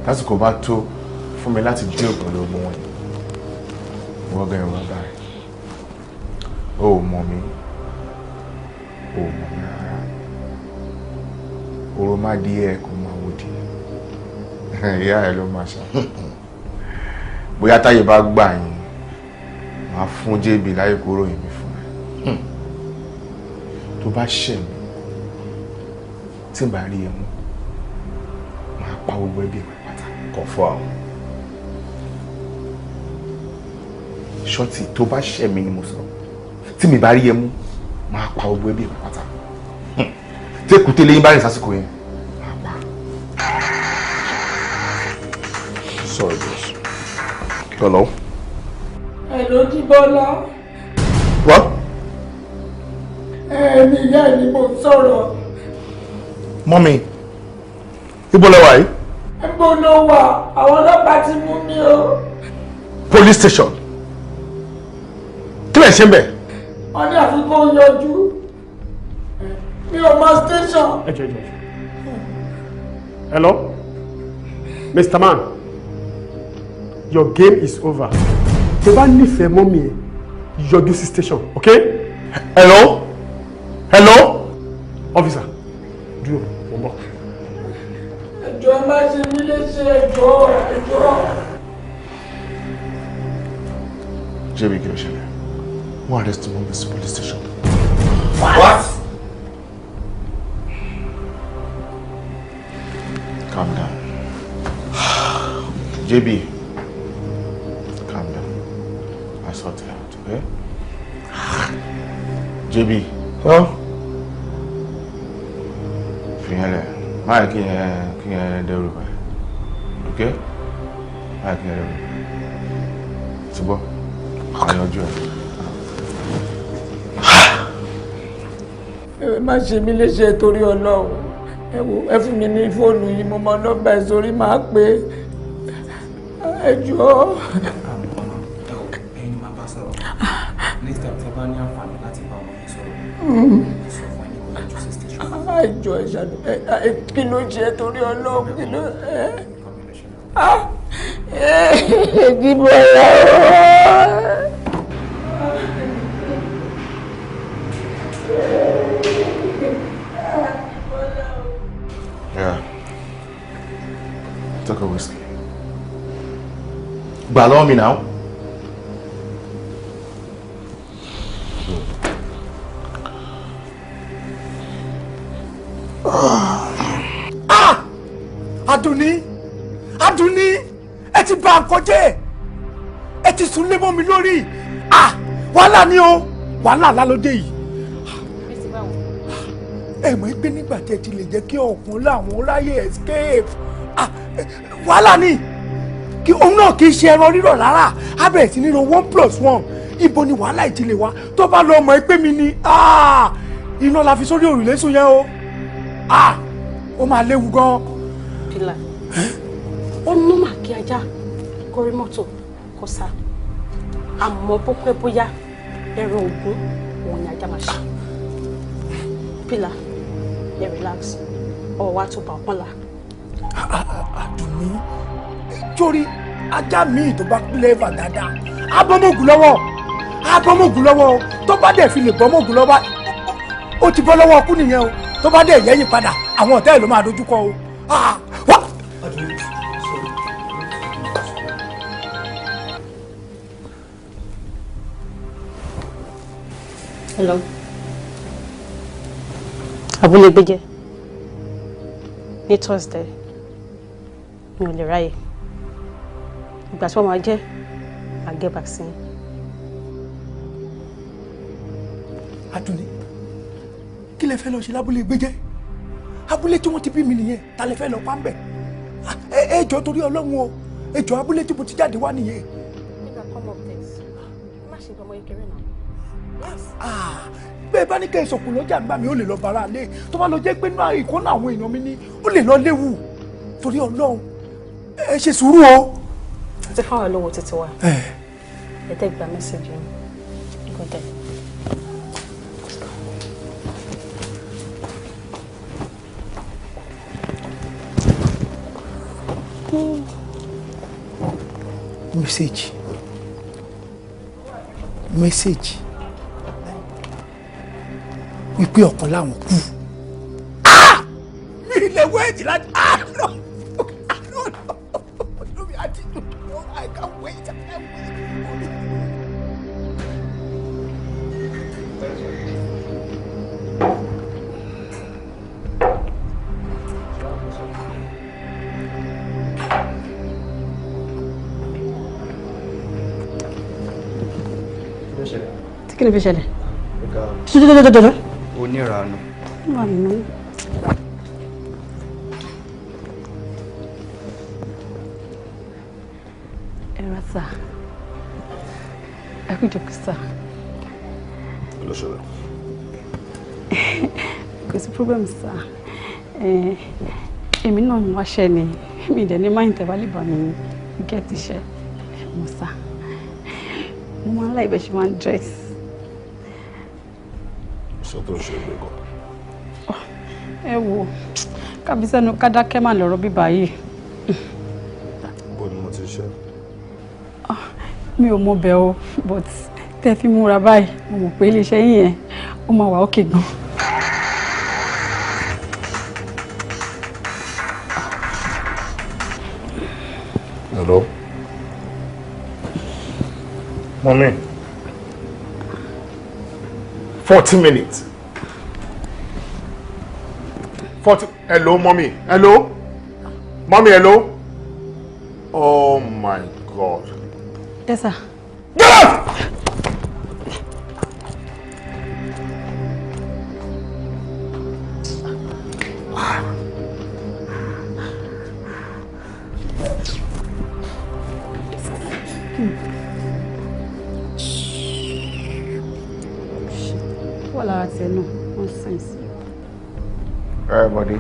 Tásìkò bá tó fún mi láti deal pẹ̀lú ogun wọn. Wọ́n gan ìwà báyìí. O ò mọ̀ mí. O ò mọ̀ mí rárá. Oró má di ẹ kó máa wò di. Ìyá ẹ ló máa ṣá. Bóyá táyé bá gbà yín, màá fún JB láyé kó ròyìn mi fún ẹ. Tó bá ṣẹ̀ mí, tí n bá rí ẹ mú, màá pa gbogbo ẹbí ẹ pátá. Confirm. Ṣọ́ọ̀tì, tó bá ṣẹ̀ mí ni mo sọ. Tí mi bá rí ẹ mú, màá pa gbogbo ẹbí ẹ pátá. Tí èkúté lẹ́yìn bá rìn sásìkò yẹn, màá pa. Sorry, boss. Hello? Hello, Jíbọ́lá. What? Ẹ̀mí ìyá ẹ̀ ni mo ń sọ̀rọ̀. Mọ́mi, ibo lẹ wà yìí? Níbo ló wà? Àwọn ọlọ́pàá ti mú mi o. Police station. Kí lẹ̀ ṣe ń bẹ̀? Wọ́n ní àfikún yọjú. Mi ò mọ station. Ẹ jọ̀ọ́, ẹ jọ̀ọ́. Hello? Mr. Man, your game is over. Tó bá nífẹ̀ẹ́ mọ́mí ẹ, yọjú sí station, okay? Hello? Hello? Officer, dúró, mo ń bọ̀. Ẹ jọ̀ọ́, ẹ má ṣe mí léṣe, ẹ jọ̀ọ́, ẹ jọ̀ọ́. JB, kí ló ṣẹlẹ̀? Wọ́n arrest mọ́mí sí police station. What? Calm down. JB, calm down. I sort it out, okay? JB. Huh? Fi yẹn lẹ̀. Má yẹ kí yẹn dẹ́rù bá ẹ. Okay? Má yẹ kí yẹn dẹ́rù bá ẹ. Ṣùgbọ́n, àyànjú ẹ̀. Ẹ má ṣe mí léṣe torí Ọlọ́run. Ẹ wo, ẹ fún mi ní fóònù yìí, mo mọ nọ́mbà ẹ sórí, máa pè é. Ẹ jọ̀ọ́. Ẹ̀yin ni màá bá sọ̀rọ̀. Next time tẹ́ bá ní àǹfààní láti bá ọmọ yín sọ̀rọ̀, ẹ sọ fún ẹni kó yọjú sí station. Ẹ jọ̀ọ́, ẹ ṣàánú ẹ. Kí ló ṣe torí Ọlọ́run? Kí ló ẹ? Jíbọ́lá. Yeah. Take a whiskey. Gbà lọ́wọ́ mi now. Ah! Adùnní, Adùnní, ẹ ti bà nǹkan jẹ́, ẹ ti sùn lé mọ́ mi lórí. Ah! Wàhálà ni o, wàhálà lálódé yìí. Ẹ mọ̀ pé nígbà tí ẹ ti lè jẹ́ kí ọ̀kun láwọn ráyè escape. Ah! Wàhálà ni kí òun náà kì í ṣe ẹran rírọ̀ rárá, á bẹ̀rẹ̀ sí ní ro 1 + 1. Ibo ni wàhálà ìtìlẹ̀ wa tó bá lọ mọ̀ pé mi ni? Ah! Iná la fi sórí òrùlé sùn yẹn o. Ah! Ó máa léwu gan. Pílà, ó normal kí ajá kó rí mọ́tò kó sá, àmọ́ bó pẹ́ bóyá, ẹran ògún òun ni ajá máa ṣe. Pílà, ẹ relax, ọwọ́ wa tó bá ọpọ́n la. Àdùnní, torí ajá míì tó bá clever dáadáa, á bọ́mọ̀gùn lọ́wọ́, á bọ́mọ̀gùn lọ́wọ́ o. Tó bá dẹ̀ fi lè bọ́mọ̀gùn lọ́wọ́, ó ti bọ́ lọ́wọ́ ọkú nìyẹn o. Tó bá dẹ̀ yẹ́yìn padà, àwọn ọ̀tá ẹ̀ ló máa dojú kọ o. Ah, wá. Hello. Abúlé gbéjẹ́ ní Thursday mi ò lè ráyè. Ìgbà tí wọ́n máa jẹ́ máa get vaccine. Àdùnní, kí lẹ fẹ́ lọ ṣe lábúlé gbéjẹ́? Abúlé tí wọ́n ti bí mi nìyẹn, ta lẹ fẹ́ lọ pa ń bẹ̀? Ẹ jọ̀ọ́ torí Ọlọ́run o, ẹ jọ̀ọ́ abúlé tí mo ti jáde wá nìyẹn. Nígbà come up this, má ṣe ọmọ kékeré náà. Bẹ́ẹ̀ bá ní kẹ́ ẹ sọ̀kò lọ́jà ń bá mi, ó lè lọ bára lé. Tó bá lọ jẹ́ pé náà ìkọ́nà àwọn èèyàn mi ní, ó lè lọ léwu. Torí Ọlọ́run, ẹ ṣe sùúrù o. Ti fáwọn olówó títí wa. Ẹ tẹ́ gba mẹ́sẹ̀gì yín. Go there. Message. Message. Wípé ọ̀kan láwọn kú. Mi lè wéètì láti. No. No, no. No, I can't wait. I can't wait. Tí kí ni fi ṣẹlẹ̀? Jọjọjọjọjọ. Onírànú. Wà nínú. Ẹ ra sà. Ẹ kú ìjókòó sà. Kí ló ṣẹlẹ̀? Kò sí problem sà. Èmi náà ń wáṣẹ́ ni. Mi dẹ̀ ní máa ń tẹ̀wá lè bà mí gẹ́ẹ̀tì iṣẹ́. Mo sà. Mo máa ń láì bẹ́ẹ̀ ṣe máa ń dress. Iṣẹ́ tó ń ṣe ìgbé kan. Ẹ wo, kábísẹ́nu kádákẹ́ máa lọ̀rọ̀ bíbá yìí. Bó ni mo ti ṣe? Mi ò mọ bẹ́ẹ̀ o, but tẹ́ fi múra báyìí, mo mọ̀ pé iléeṣẹ́ yín yẹn ó máa wà ókè gan. Hello? Mommy. 40 minutes. 40. Hello, mommy. Hello? Mommy, hello? Oh my God. Yes, sir. Get out! Wà lára tiẹ̀ náà, nonsense. Ẹ Bọ̀dé,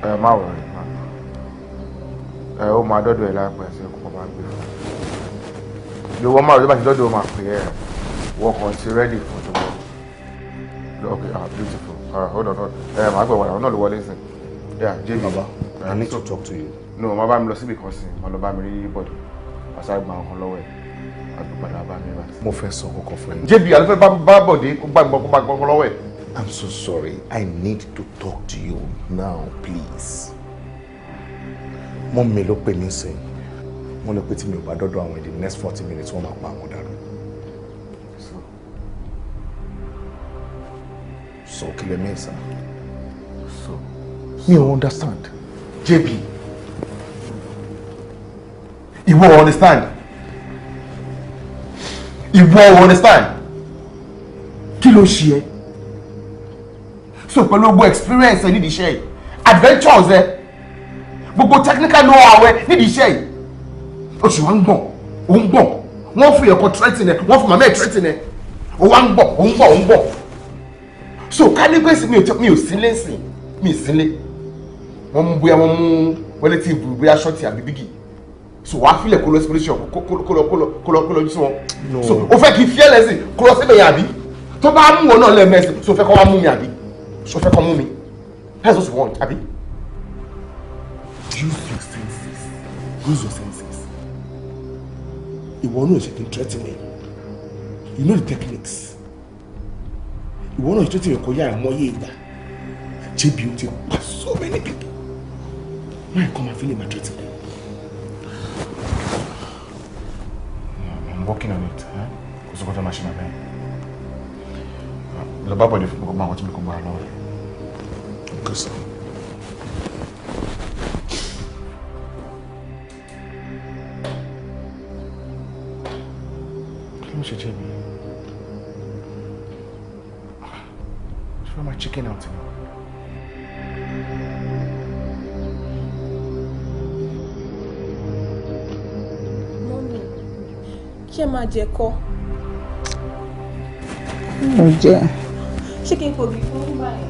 ẹ má wọrí, má. Ẹ ó máa dọ́dọ̀ ẹ láìpẹ́ sí kó máa gbé fún un. Ìwọ máa rí bá ti dọ́dọ̀ ó máa pè é. Wọ́n kàn ti ready fún tó bọ̀. Okay, ah, beautiful. Hold on, hold on. Ẹ máa gbẹ̀ wàrà, náà ló wọlé sí. Yeah, JB. Baba, I need to talk to you. No, má bá mi lọ síbi kan sí, má lọ bá mi rí Bọ̀dé. Màá gba ọkàn lọ́wọ́ ẹ̀. Àgbẹ̀padà bá mi bá. Mo fẹ́ sọ kọ́kọ́ fún ẹ. JB, àlọ́ fẹ́ bá Bọ̀dé kó gbà gbọ́ lọ́wọ́ ẹ̀. I'm so sorry. I need to talk to you now, please. Mọ́mí ló pè mí sìn. Wọ́n lọ pé tí mi ò bá dọ́dọ̀ àwọn in the next 40 minutes wọ́n máa pa àwọn dànù. So kí lè mí sá? Mi ò understand. JB, ìwọ understand? Ìwọ understand? Kí ló ṣe ẹ́? So pẹ̀lú gbogbo experience ẹ nídìí iṣẹ́ yìí, adventures ẹ, gbogbo technical know-how ẹ nídìí iṣẹ́ yìí, oṣù wa ń gbọ̀n, ó ń gbọ̀n, wọ́n fi ẹ̀kọ́ threaten ẹ, wọ́n fi màmá ẹ̀ threaten ẹ, ó wá ń gbọ̀n, ó ń gbọ̀n, ó ń gbọ̀n. So ká ní pé mi ò sílé sìn, mi ì sílé, wọ́n mú bóyá wọ́n mú relative bóyá ṣọ́ọ̀tì àbí bígì, so wàá filẹ̀ kó lọ sí police station kó lọ sí wọn. So o fẹ́ kí n fi ẹ́ lẹ́sìn kó lọ síbẹ̀ yẹn àbí? Tó bá mú wọn náà lẹ́ẹ̀mẹ́sìn, so o fẹ́ kó wá mú mi àbí? So fẹ́ kọ́ mú mi? That's what you want, abi? Use your senses. Use your senses. Ìwọ náà ṣe kí n threaten me. You know the techniques. Ìwọ náà ṣe threaten me kọjá àìmọye ìgbà. JB ó ti pa so many people. Máa kọ́ máa fi lè máa threaten me. I'm working on it. Kò sí kó tó máa ṣe màmá ẹ̀. Lọ bá Bọ̀dé fún mi kó máa wọ́n tí mi kò gbà lọ́wọ́ rẹ̀. Okay, sir. Kí ló ń ṣe jẹ́ mi? Ṣé wọ́n máa chicken out ni? Mọ́mí, kí ẹ máa jẹ kọ́. Mo jẹ. Ṣé kí n kò bí fún yín báyìí?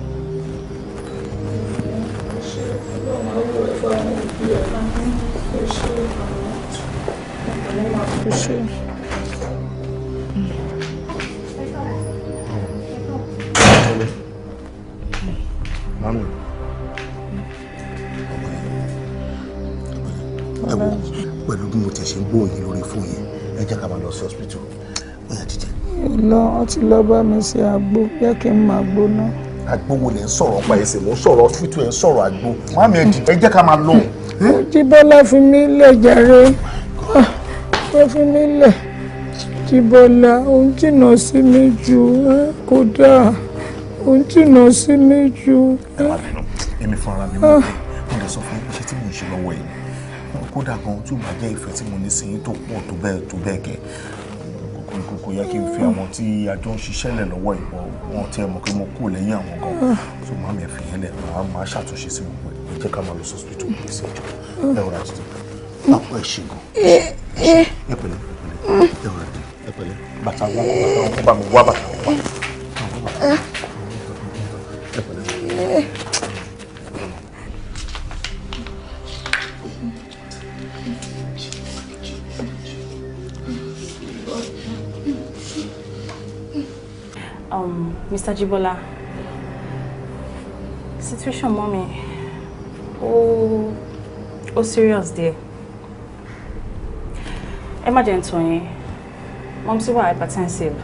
Ṣé. Mami. Ẹ wo, pẹ̀lú bí mo tẹ̀ ṣe ń gbóhùn lórí fóònù yẹn, ẹ jẹ́ ká máa lọ sí hospital. Ó yá, jíjẹ. Lọ, ọ ti lọ bá mi ṣe àgbo, jẹ́ kí n máa gbóná. Àgbo wo lẹ̀ ń sọ̀rọ̀ pa ẹsẹ̀? Mò ń sọ̀rọ̀ hospital, ẹ̀ ń sọ̀rọ̀ àgbo. Mami, ẹ jẹ́ ká máa lọ. Jíbọ́lá, fi mí lẹ̀ jàre. Ó fi mí lẹ̀. Jíbọ́lá, ó ń jìnnà sí mi jù, kò dáa, ó ń jìnnà sí mi jù. Ẹ má bínú, èmi fúnra mi mọ̀ pé mo lè sọ fún iṣẹ́ tí mò ń ṣe lọ́wọ́ yìí. Kódà gan, tí ó bá jẹ́ ìfẹ́ tí mo ní sí yín tó pọ̀ tó bẹ́ẹ̀ tó bẹ́ẹ̀ kẹ́, kò yẹ kí n fi àwọn tí a jọ ń ṣiṣẹ́ lẹ̀ lọ́wọ́ ìbọn wọn tí ẹ mọ̀ pé mo kú lẹ́yìn àwọn gan. So màmí, ẹ fi yẹn lẹ̀, màá máa ṣàtúnṣe sí gbogbo ẹ̀. Ẹ jẹ́ ká máa lọ sí hospital, please. Ẹ jọ̀ọ́, ẹ rọra títí àpò ẹ ṣe gan. Ẹ pẹ̀lẹ́, ẹ pẹ̀lẹ́, ẹ rọra dé, ẹ pẹ̀lẹ́. Bàtà wọn, bàtà wọn, kó bá mi wá bàtà wọn wá. Ẹ pẹ̀lẹ́. Mr. Jibola, situation mommy, ó serious díẹ̀. Ẹ má jẹ́ n tàn yín, mom sì wà hypertensive.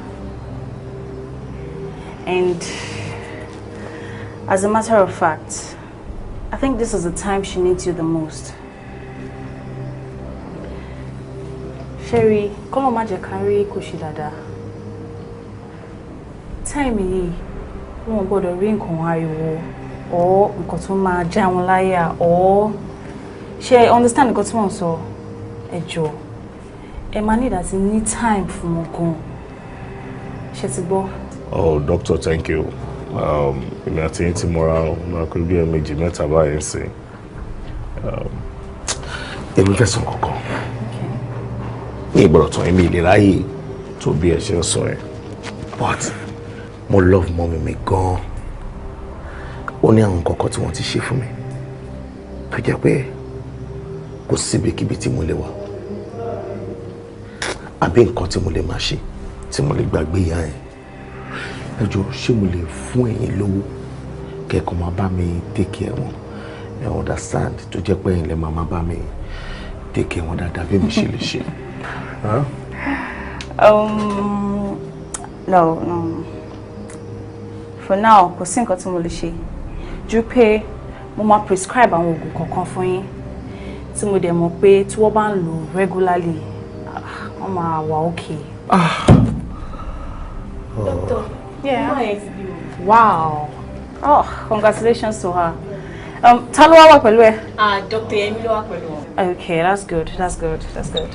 And as a matter of fact, I think this is the time she needs you the most. Sherry, kọ́lọ̀ má jẹ́ ká rí kò ṣe dáadáa. Time yìí, wọn ò gbọ́dọ̀ rí nǹkan ariwo or nǹkan tó máa já wọn láyà or, ṣe understand nǹkan tí wọ́n ń sọ? Ẹ jọ̀ọ́, ẹ máa ní ìdásí ní time fún wọn gan. Ṣe ti gbọ́? Oh, doctor, thank you. Èmi àti yín ti mọ́ra máa kó bí ẹ̀ẹ̀mejì mẹ́ta báyìí ń sìn. Èmi fẹ́ sọ kankan. Ní ìgbọ̀rọ̀ tán, èmi ìlera yìí tó bí ẹ ṣe ń sọ yẹn. But mo love mummy mi gan. Ó ní àwọn kọ̀ọ̀kan tí wọ́n ti ṣe fún mi tó jẹ́ pé kò síbikíbi tí mo lè wà àbí nǹkan tí mo lè máa ṣe tí mo lè gbàgbé ìyá yẹn. Ẹ jọ̀ọ́, ṣé mo lè fún ẹ̀yin lówó kẹ́kọ̀ọ́ máa bá mi take care wọn? Ẹ understand, tó jẹ́ pé ẹ̀yin lè máa bá mi take care wọn dáadáa bí mi ṣe lè ṣe. No. For now, kò sí nǹkan tí mo lè ṣe ju pé mo máa prescribe àwọn oògùn kọ̀ọ̀kan fún yín tí mo dẹ̀ mọ̀ pé tí wọ́n bá ń lò regularly, wọ́n máa wà okay. Doctor, Yeah. yeah. Ti bímọ. Wow. Oh, congratulations to her. Ta ló wá wà pẹ̀lú ẹ? Ah, Dr. Yemi ló wà pẹ̀lú wọn. Okay, that's good. That's good. That's good.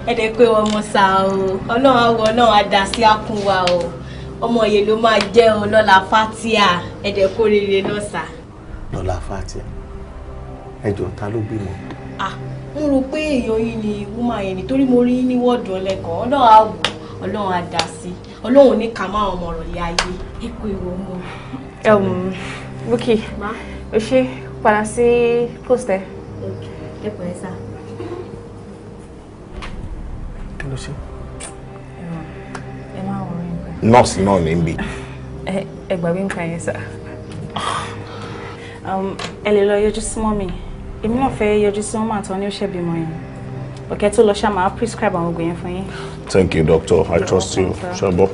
Ẹ dẹ̀ pé ọmọ sá o, Ọlọ́run á wọ, Ọlọ́run á dá sí àkún wa o. Ọmọ yẹn ló máa jẹ́ o lọ́la Fatia, ẹ dẹ̀ kó rere náà sá. Lọ́la Fatia, ẹ jọ̀ọ́, ta ló bímọ? Ah, n rò pé èèyàn yín ni woman yẹn nítorí mo rí ní wọ́ọ̀dù ọlẹ́kọ̀ọ́. Ọlọ́run á wò, Ọlọ́run á dá sí. Ọlọ́run ò ní ká máa ọmọ ọ̀rọ̀ lé ayé. Ẹ kú ìwọ ọmọ. Bukky, o ṣe, padà sí post ẹ. Ẹ pẹ̀lẹ́ sá. Kí ló ṣe? Ẹ má worry nípa ẹ. Nọ́ọ̀sì náà ní bí. Ẹ gbàgbé nǹkan yẹn sá. Ẹ lè lọ yọjú sí mummy. Èmi náà fẹ́ yọjú sí mummy àtọ́ ní ó ṣẹ̀ bímọ yẹn. Ọ̀kẹ́ tó lọ ṣá, máa prescribe àwọn oògùn yẹn fún yín. Thank you, doctor. I trust you. Ṣùgbọ́n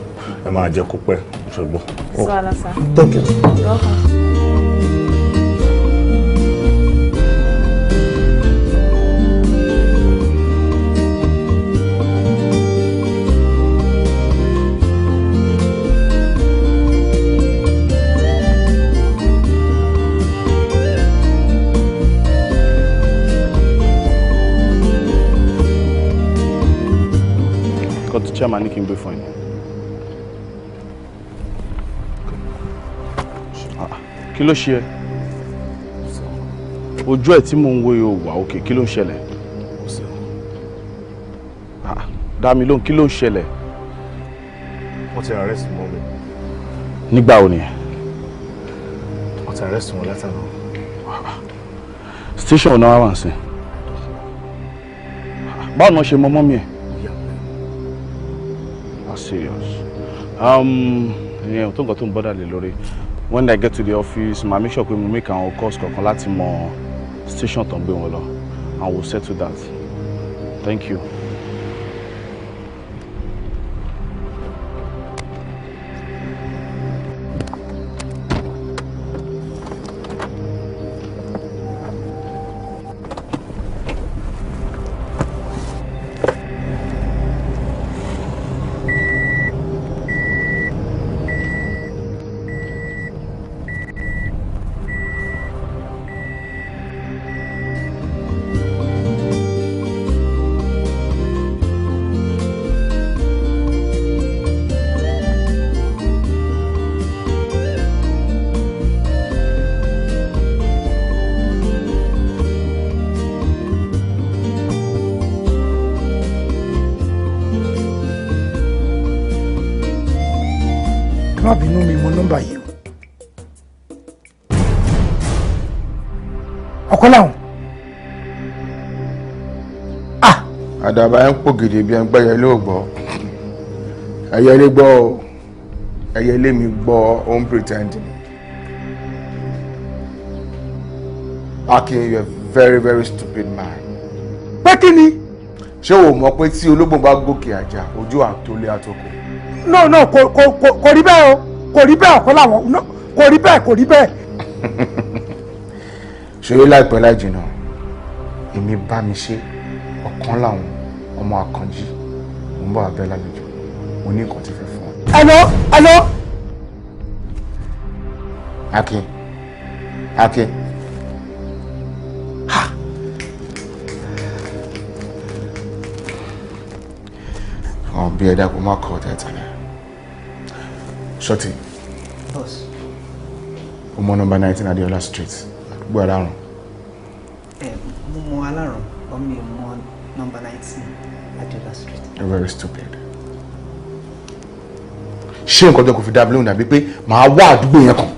ẹ máa jẹ́ kó pẹ́. Ṣùgbọ́n. Sọ àlàsà. Thank you. You're welcome. Chairman ní kí n gbé fún ẹ. Kí ló ṣe ẹ́? Ojú ẹ̀ tí mò ń wo yóò wà òkè, kí ló ń ṣẹlẹ̀? Dá mi lóhùn, kí ló ń ṣẹlẹ̀? Wọ́n ti arrest mọ́ mi. Nígbà wo ni? Wọ́n ti arrest wọn látàná. Station náà wà sí. Báwo ni wọ́n ṣe mọ mọ́mí ẹ̀? That's serious. Ìyẹn ò tó nǹkan tó ń bọ́dà lé lórí. When I get to the office, ma make sure pé mo make àwọn calls kankan láti mọ station tó ń gbé wọn lọ, and we'll settle that. Thank you. Má bínú, mi mọ nọ́mbà yìí o. Ọ̀kan làwọn. Àdàbà ń pò gèdè bí ẹgbẹ́ yẹn ló gbọ́, ẹyẹ lé gbọ́ o, ẹyẹ lé mi gbọ́, ó ń pretend ni. Akin, you are very very stupid man. Pé kí ni? Ṣé o mọ̀ pé tí ológbò bá gòkè àjà, ojú àtòlé àtòkò? No, no, kò kò kò kò rí bẹ́ẹ̀ o, kò rí bẹ́ẹ̀. Ọ̀kan làwọn, no, kò rí bẹ́ẹ̀, kò rí bẹ́ẹ̀. Ṣeré láìpẹ́ láì jìnnà, èmi bá mi ṣe ọ̀kan làwọn ọmọ Àkànjí, mo ń bọ̀ abẹ́ lálejò, mo ní nǹkan tí fẹ́ fún ọ. Hello, hello. Akin, Akin. Àwọn bí ẹ̀dá kò má kọ́ ọ̀tẹ̀ tẹ̀lé. Ṣọ́tì. Boss. O mọ nọ́mbà 19 Adeola Street, àdúgbò Alárùn. Ẹ mo mọ Alárùn, but mi ò mọ nọ́mbà 19 Adeola Street. You're very stupid. Ṣé nǹkan tó kò fi dá mi lóhùn dàbí pé màá wá àdúgbò yẹn kàn?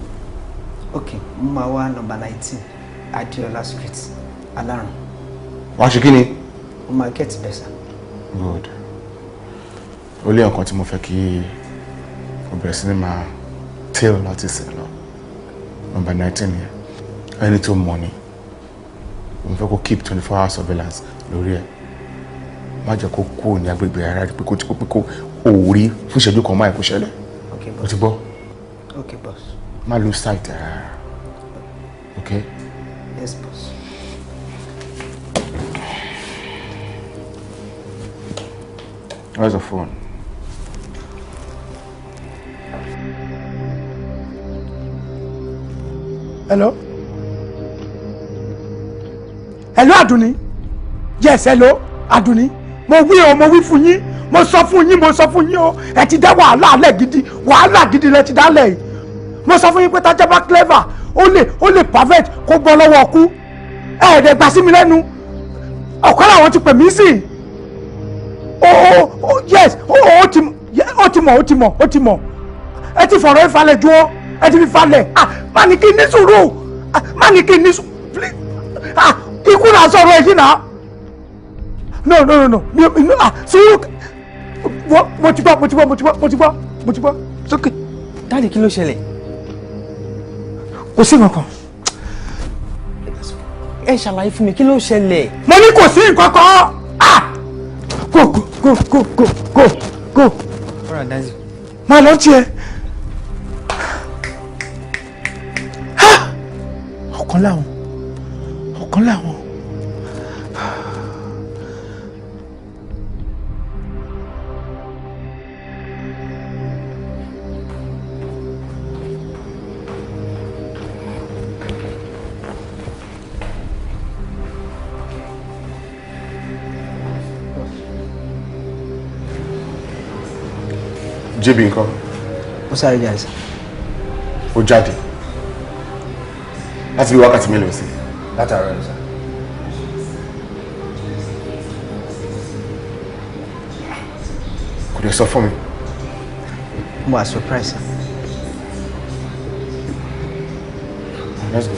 Ok, mo máa wá nọ́mbà 19 Adeola Street, Alárùn. Wàá ṣe kí ni? Mo máa get better. Good. Ó lé nǹkan tí mo fẹ́ kí o bẹ̀rẹ̀ sí ní máa tail láti sìn lọ. Nọ́mbà 19 yẹn. Ẹni tó mọ̀ ni. Mo fẹ́ kó keep 24 hour surveillance lórí ẹ̀. Má jẹ́ kó kúrò ní agbègbè ara rẹ̀, pé kó ti kó pé kó òórí fún ìṣẹ́jú kan máa kó ṣẹlẹ̀. Okay, O ti gbọ́? Okay, boss. Má lose sight ẹ̀ rárá. Okay? Yes, boss. Where's the phone? Hello? Hello, Àdùnní? Yes, hello, Àdùnní. Mo wí o, mo wí fún yín, mo sọ fún yín, mo sọ fún yín o, ẹ ti dá wàhálà alẹ́ gidi, wàhálà gidi lẹ ti dálẹ̀ yìí. Mo sọ fún yín pé tájá bá clever, ó lè perfect kó bọ́ lọ́wọ́ ọkú. Ẹ ẹ̀ẹ́dẹ̀ gbà sí mi lẹ́nu. Ọ̀kan làwọn ti pè mí sí. O yes, ó ti mọ̀, ó ti mọ̀, ó ti mọ̀. Ẹ ti fọ̀rọ̀ ìfalẹ̀ ju ọ́, ẹ ti fi falẹ̀. Ah, má ní kí n ní sùúrù, ah, má ní kí n ní sùúrù, please. Ah, ikú náà sọ̀rọ̀ èyí náà. No, no, no, no, mi no, ah, sùúrù. Mo ti gbọ́, mo ti gbọ́, mo ti gbọ́, mo ti gbọ́, mo ti gbọ́, sókè. Daddy, kí ló ṣẹlẹ̀? Kò sí nǹkan. Ẹ ṣàlàyé fún mi, kí ló ṣẹlẹ̀? Mo ní kò sí nǹkan kan. Ah, go, go, go, go, go, go, go. All right, Daddy. Máa lọ tiẹ̀. Ọ̀kan láwọn, ọ̀kan láwọn. JB ńkọ́? Ó sáré jáde sir. Ó jáde láti bí wákàtí mélòó sí? Látàárọ̀ ni sir. Kò dé sọ fún mi. Mo wà surprise sir. Let's go.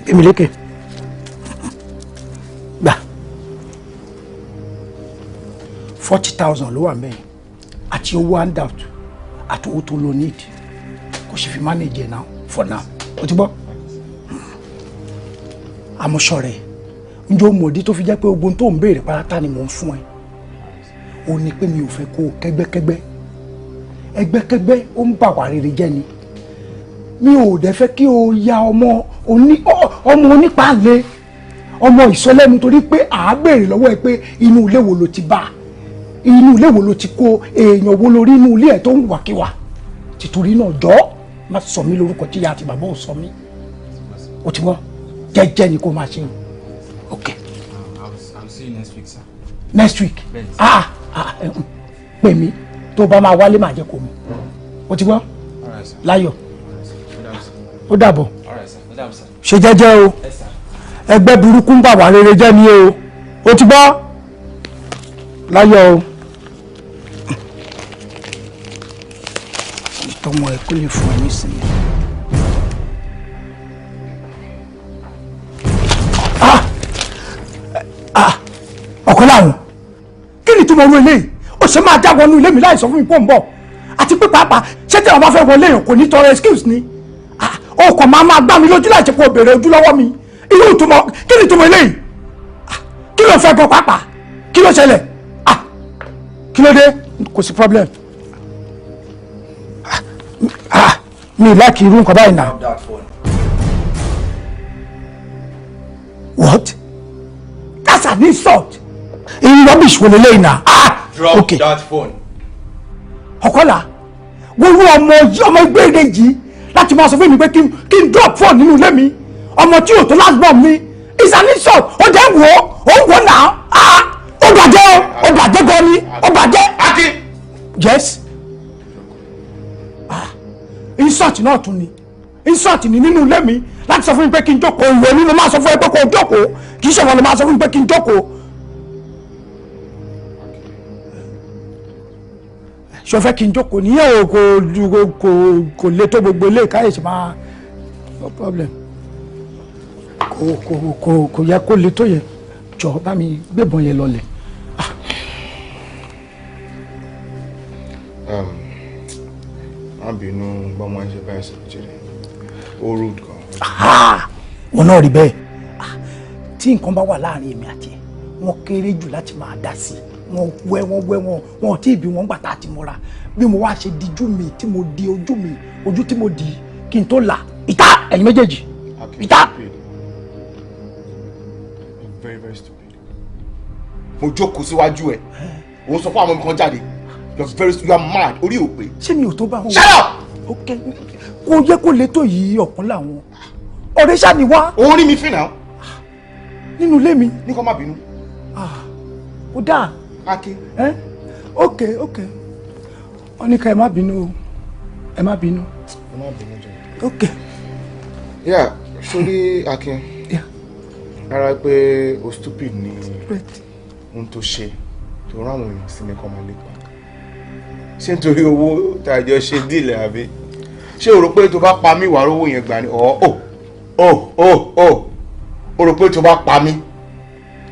Gbémilékè, gbà, 40,000 ló wà mẹ́yìn àti owó handout àti owó tó lo need kò sì fi manage ẹ̀ now, for now. O ti gbọ́? Àmọ́sọ rẹ̀, njẹ́ o mọ̀dí tó fi jẹ́ pé ogun tó ń béèrè pátá ni mò ń fún ẹ? O ní pé mi ò fẹ́ kó o kẹ́gbẹ́kẹ́gbẹ́. Ẹgbẹ́kẹ́gbẹ́ ó ń bà wá rere jẹ́ ni. Mi ò dẹ̀ fẹ́ kí o ya ọmọ onípàlẹ̀, ọmọ ìsọlẹ́nu, torí pé à á béèrè lọ́wọ́ ẹ pé inú ilé wo ló ti bá, inú ilé wo ló ti kó, èèyàn wo lórí inú ilé ẹ tó ń wàkiwà. Tìtorí náà jọ́ má sọ mí lórúkọ tí ìyá àti bàbá ò sọ mí. O ti gbọ́? Jẹ́jẹ́ ni kó máa ṣe o. Ok. I'll see you next week, sir. Next week? Ah ah, pè mí tó bá máa wálé, máa jẹ́ kó mọ̀. O ti gbọ́? Láyọ̀. Ó dàbọ̀. Ṣe jẹ́jẹ́ o. Ẹgbẹ́ burúkú ń bà wá rere jẹ́ ni o. O ti gbọ́? Láyọ̀ o. Ìtọ́mọ ẹ kó lè fún ẹ nísìnyí. Ọ̀kan láwọn, kí ni túmọ̀ orú eléyìí? Ó ṣe máa já wọnú ilé mi láì sọ fún mi pé ó ń bọ̀. Àti pé pàápàá, ṣé tí àwọn bá fẹ́ wọlé èèyàn kò ní tọrọ excuse ni? O kò máa gbá mi lójú láì ṣe kó o béèrè ojú lọ́wọ́ mi. Irú ìtumọ̀ kí ni ìtumọ̀ eléyìí? Kí ló fẹ́ gan pàápàá? Kí ló ṣẹlẹ̀? Kí ló dé? Kò sí problem. Mi láìkí irú nǹkan báyìí náà. What? That's an insult. Irú rubbish wo leléyìí náà? Drop okay. That phone. Ọ̀kọ́lá, wọ́n rú ọmọ ìgbéde yìí láti máa sọ fún mi pé kí n drop phone nínú ilé mi. Ọmọ tí ò tó last born mi. It's an insult. Ó jẹ́ wò ó, ó ń wò náà. Ó bàjẹ́ o, ó bàjẹ́ gan ni, ó bàjẹ́. Akin. Yes. Insult náà tún ni. Insult ni nínú ilé mi láti sọ fún mi pé kí n jókòó. Ìwọ ni mo máa sọ fún ẹ pé kó o jókòó. Kì í ṣe wọn ló máa sọ fún mi pé kí n jókòó. Ṣo fẹ́ kí n jókòó níyẹn o? Kò le tó gbogbo ilé ìkáyè ṣe máa, no problem. Kò yẹ kó le tó yẹ. Jọ bá mi gbébọn yẹn lọlẹ̀. Má bínú bọ́mọ ẹ ṣe báyìí sọ̀rọ̀ jẹ́rẹ̀, ó rude gan. Wọn náà rí bẹ́ẹ̀. Tí nǹkan bá wà láàrin èmi àti ẹ, wọ́n kéré jù láti máa dá sí i. Wọ́n wẹ́ wọ́n wẹ́ wọ́n wọn ò tí ì bí wọ́n gbà tá a ti mọ́ra. Bí mo wá ṣe dijú mi tí mo di ojú mi, ojú tí mo di kí n tó là ìta ẹ̀yin méjèèjì ìta. Very very stupid. Mo jókòó síwájú ẹ, òun sọ fún àwọn ọmọ kan jáde. You are very, you are mad. Orí ò pé. Ṣé mi ò tó bá wọn? Shut up! Ok, kò yẹ kó le tó yìí. Ọ̀kan làwọn ọ̀rẹ́ ṣáà ni wá. Òun rí mi fín náà. Nínú ilé mi. Ní kó má bínú. Ó dáa. Akin. Ok ok, wọ́n ní ká ẹ má bínú o, ẹ má bínú. Ẹ má bínú jọ. Ok. Yeah, sórí Akin. Yeah. Rárá pé o stupid ni ohun tó ṣe tó rán àwọn èèyàn sí mi kọ́ máa lépa. Ṣé nítorí owó tá a jọ ṣe deal àbí? Ṣé o rò pé tó bá pa mí wàá rówó yẹn gbà ni? Ọ̀ ò ò ò o rò pé tó bá pa mí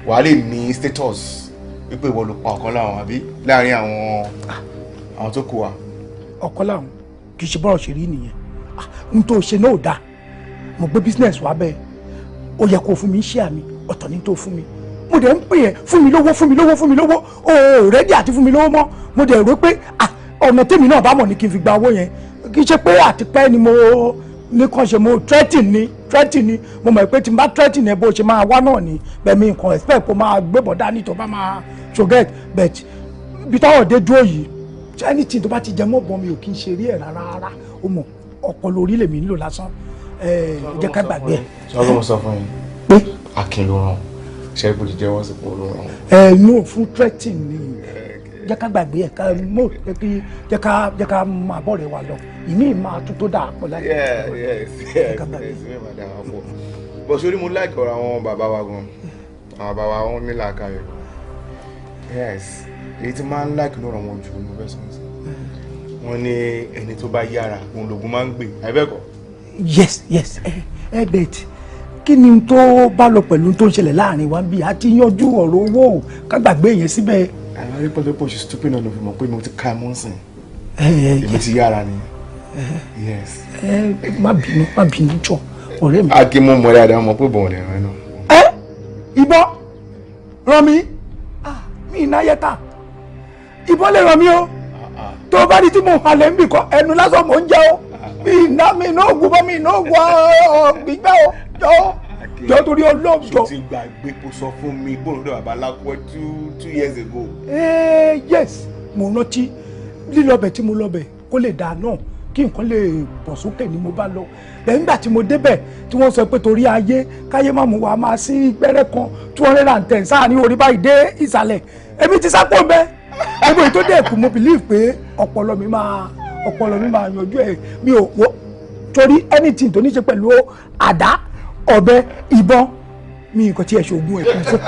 wàá lè ní status wípé ìwọ ló pa ọ̀kan láwọn àbí láàrin àwọn tó kù wa. Ọ̀kan láwọn kì í ṣe bọ́rọ̀ ṣe rí nìyẹn. N tó ṣe náà ò dáa. Mo gbé business wá bẹ́ẹ̀, ó yẹ kó fún mi ṣé àmì ọ̀tọ̀ ní tó fún mi. Mo dẹ̀ ń pè ẹ́, fún mi lówó, fún mi lówó, fún mi lówó. O ò ready àti fún mi lówó mọ́. Mo dẹ̀ rò pé ọ̀nà tèmi náà bá mọ̀ ní kí n fi gba owó yẹn. Kì í ṣe pé àtipẹ́ ni mo ní kàn ṣe, mo threatening ni, threatening ni. Mo mọ̀ pé tí n bá threatening ẹ, bó ṣe máa wá náà ni. Bẹ́ẹ̀ mi nǹkan expect kó máa gbébọn dání tó bá máa so get. But bí táwọn dé dúró yìí, anything tó bá ti jẹ mọ́ bọ́n, mi ò kí n ṣe rí ẹ̀ rárá rárá. Ó mọ̀, ọpọlọ orí lèmi nílò lásán. Ẹ jẹ́ ká gbàgbé ẹ̀. Sọ fún mo sọ fún yín pé Akin ló ràn ṣe é, kò ti jẹ́wọ́ sí pé ó ló ràn. Ẹ no, fún threatening ni. Jẹ́ ká gbàgbé ẹ̀, ká mọ̀ jẹ́ ká máa bọ̀ rẹ̀ wá lọ. Ìmí máa tún tó dáa pọ̀ láì. Yes, mi máa dáa pọ̀. Bọ̀ sórí, mo like ọ̀rọ̀ àwọn bàbá wa gan. Àwọn bàbá wa, wọn ní làákàyè gan. Yes, èyí tí máa ń like lọ́rọ̀ wọn jù ní mo fẹ́ sọ sí. Wọ́n ní ẹni tó bá yára òun lògùn máa ń gbè, àbẹ́ẹ̀kọ́? Yes, ẹ bẹ́ẹ̀, kí ni tó bá lọ pẹ̀lú tó ń ṣẹlẹ̀ láàrin wa bí a ti yanjú ọ̀rọ̀ owó, ká gbàgbé yẹn síbẹ̀. Àwọn arí pọ́ńtò pọ̀ ṣe stupid náà ló fi mọ̀ pé mo ti ká ẹ mọ́ sìn. Èmi ti yára ni. Yes. Ẹ má bínú, má bínú, jọ ọ̀rẹ́ mi. Akin, mo mọ̀ dáadáa, mọ̀ pé bọ̀wọ̀n ẹ̀rọ náà. Ẹ ìbọn ràn mí, mi iná yẹta ìbọn lè ràn mí o. Tó bá di tí mo halẹ̀ ń bì kọ́, ẹnu lásán mò ń jẹ o. Mi iná, mi iná ògùn bọ́, mi iná ògùn gbígbẹ́ o. Jọ jọ, torí Ọlọ́run, jọ. Ṣé o ti gbàgbé kó sọ fún mi bóun lọ́dọ̀ bàbá alákọ̀ 2 years ago? Yes, mo rántí lílọ́bẹ̀ tí mo lọ́bẹ̀ kó lè dáa náà, kí nǹkan lè bọ̀ sókè ni mo bá lọ bẹ́ẹ̀. Nígbà tí mo débẹ̀, tí wọ́n sọ pé torí ayé káyé má mú wa máa sí gbẹ́rẹ́ kan 210 sáà ní orí báyìí dé ìsàlẹ̀, èmi ti sápò bẹ́ẹ̀. Ẹgbẹ́ tó dé ẹ̀kú, mo believe pé ọpọlọ mi máa yanjú ẹ̀. Mi ò wọ́ torí anything tó ní ṣe pẹ̀lú àdá, ọ̀bẹ, ìbọn, mi nǹkan tí ẹ̀ ṣoògùn ẹ̀ kún fún.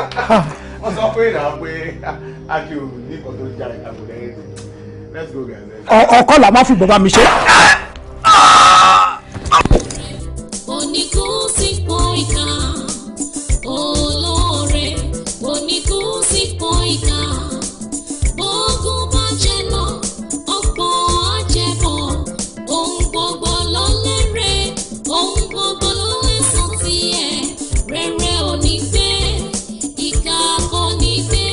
Wọ́n sọ pé ìnáwó pé Akin ò ní nǹkan tó já ìtàkùn lẹ́yìn. Let's go, guys. Ọkọ là má fi bọ̀ bá mi ṣe. Oníkú sípò ìkà, olóore oníkú sípò ìkà. Bógun bá jẹ lọ, ọ̀pọ̀ àjẹbọ̀. Ohun gbogbo ló lérè, ohun gbogbo ló lẹ́san tiẹ̀. Rere ò ní gbé, ìkà kò ní gbé.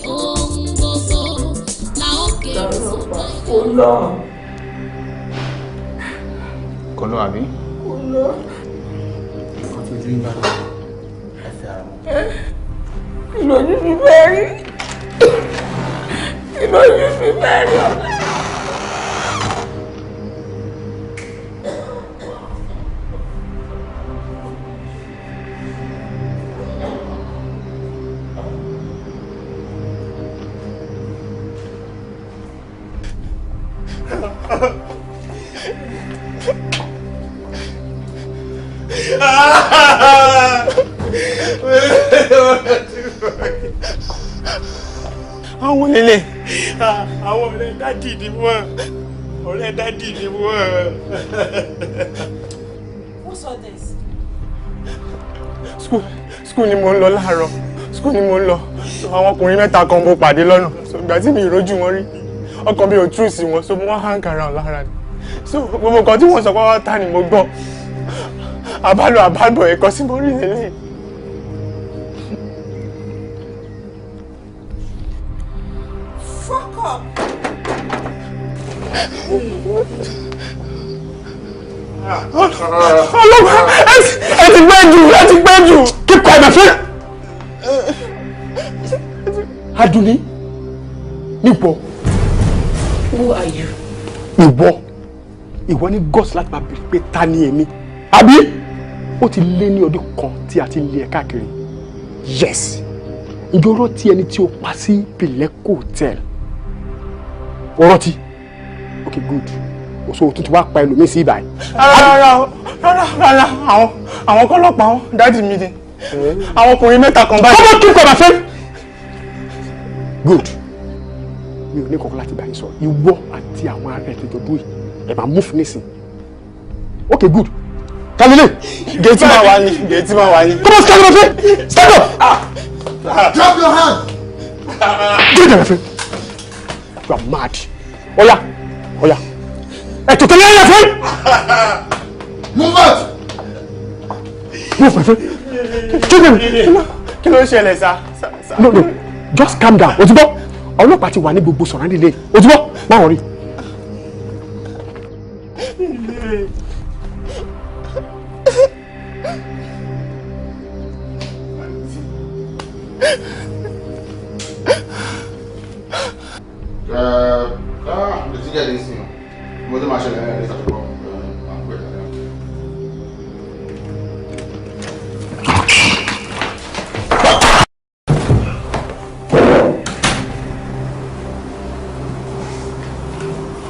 Ohun gbogbo la ó kéré sọ́tà. Kò lọ. Kò lọ àbí? Kò lọ. Nǹkan tó ojú ń bá ẹ fi ara mọ́. Kí lójú mi fẹ́ rí? Kí lójú mi fẹ́ rí ọ̀la? Àwọn lélẹ̀, àwọn ọ̀rẹ́ daddy ni wọ́n, ọ̀rẹ́ daddy ni wọ́n. What's all this? School ni mo ń lọ láàárọ̀, school ni mo ń lọ. So àwọn ọkùnrin mẹ́ta kan mo pàdé lọ́nà. So ìgbà tí mi ì rójú wọn rí, ọkàn mi ò true sí wọn, so mo wá hang around lára ni. So gbogbo nǹkan tí wọ́n sọ pátá ni mo gbọ́. Àbálò àbábọ̀, ẹ̀kọ́ sí mo rí lélẹ̀. Fuck up! Ọlọ́pàá, ẹ ti gbẹ́ jù, ẹ ti gbẹ́ jù. Keep quiet, my friend. Adunni, níbo? Who are you? Ìwọ ní guts láti máa bèrè pé ta ni èmi, àbí? Ó ti lé ní ọdún kan tí a ti lé ẹ káàkiri. Yes, ǹjẹ́ o rántí ẹni tí o pa sí Pileco Hotel? O rántí? Okay, good. O so o tún ti wá pa ẹlòmíì sí ibàyìí. Rárá rárá rárá rárá, àwọn kọ́lọ́pàá wọn daddy mi ni. Àwọn ọkùnrin mẹ́ta kan báyìí. Come on, keep quiet, my friend. Good. Mi ò ní kankan láti bá yín sọ. Ìwọ àti àwọn ará ẹ̀ tẹjọ dúró yìí, ẹ máa move nísìn. Okay, good. Kalile. Gẹ̀ẹ́tì máa wà ní. Gẹ̀ẹ́tì máa wà ní. Come on, stand up, my friend. Stand up. Drop your hand. Get down, my friend. You are mad. Oya, oya. Ẹ tó tẹ̀lé ẹ̀ friend. Move out. Move, my friend. Children. Kí ló ń ṣẹlẹ̀ sá? No, no. Just calm down. O ti gbọ́. Ọlọ́pàá ti wà ní gbogbo surrounding ilé. O ti gbọ́. Má worry. Mo ti jáde sí i mo tó máa ṣẹlẹ̀ ẹ̀ ẹ́ ṣàtúbọ̀ àpò ẹ̀ dáadáa.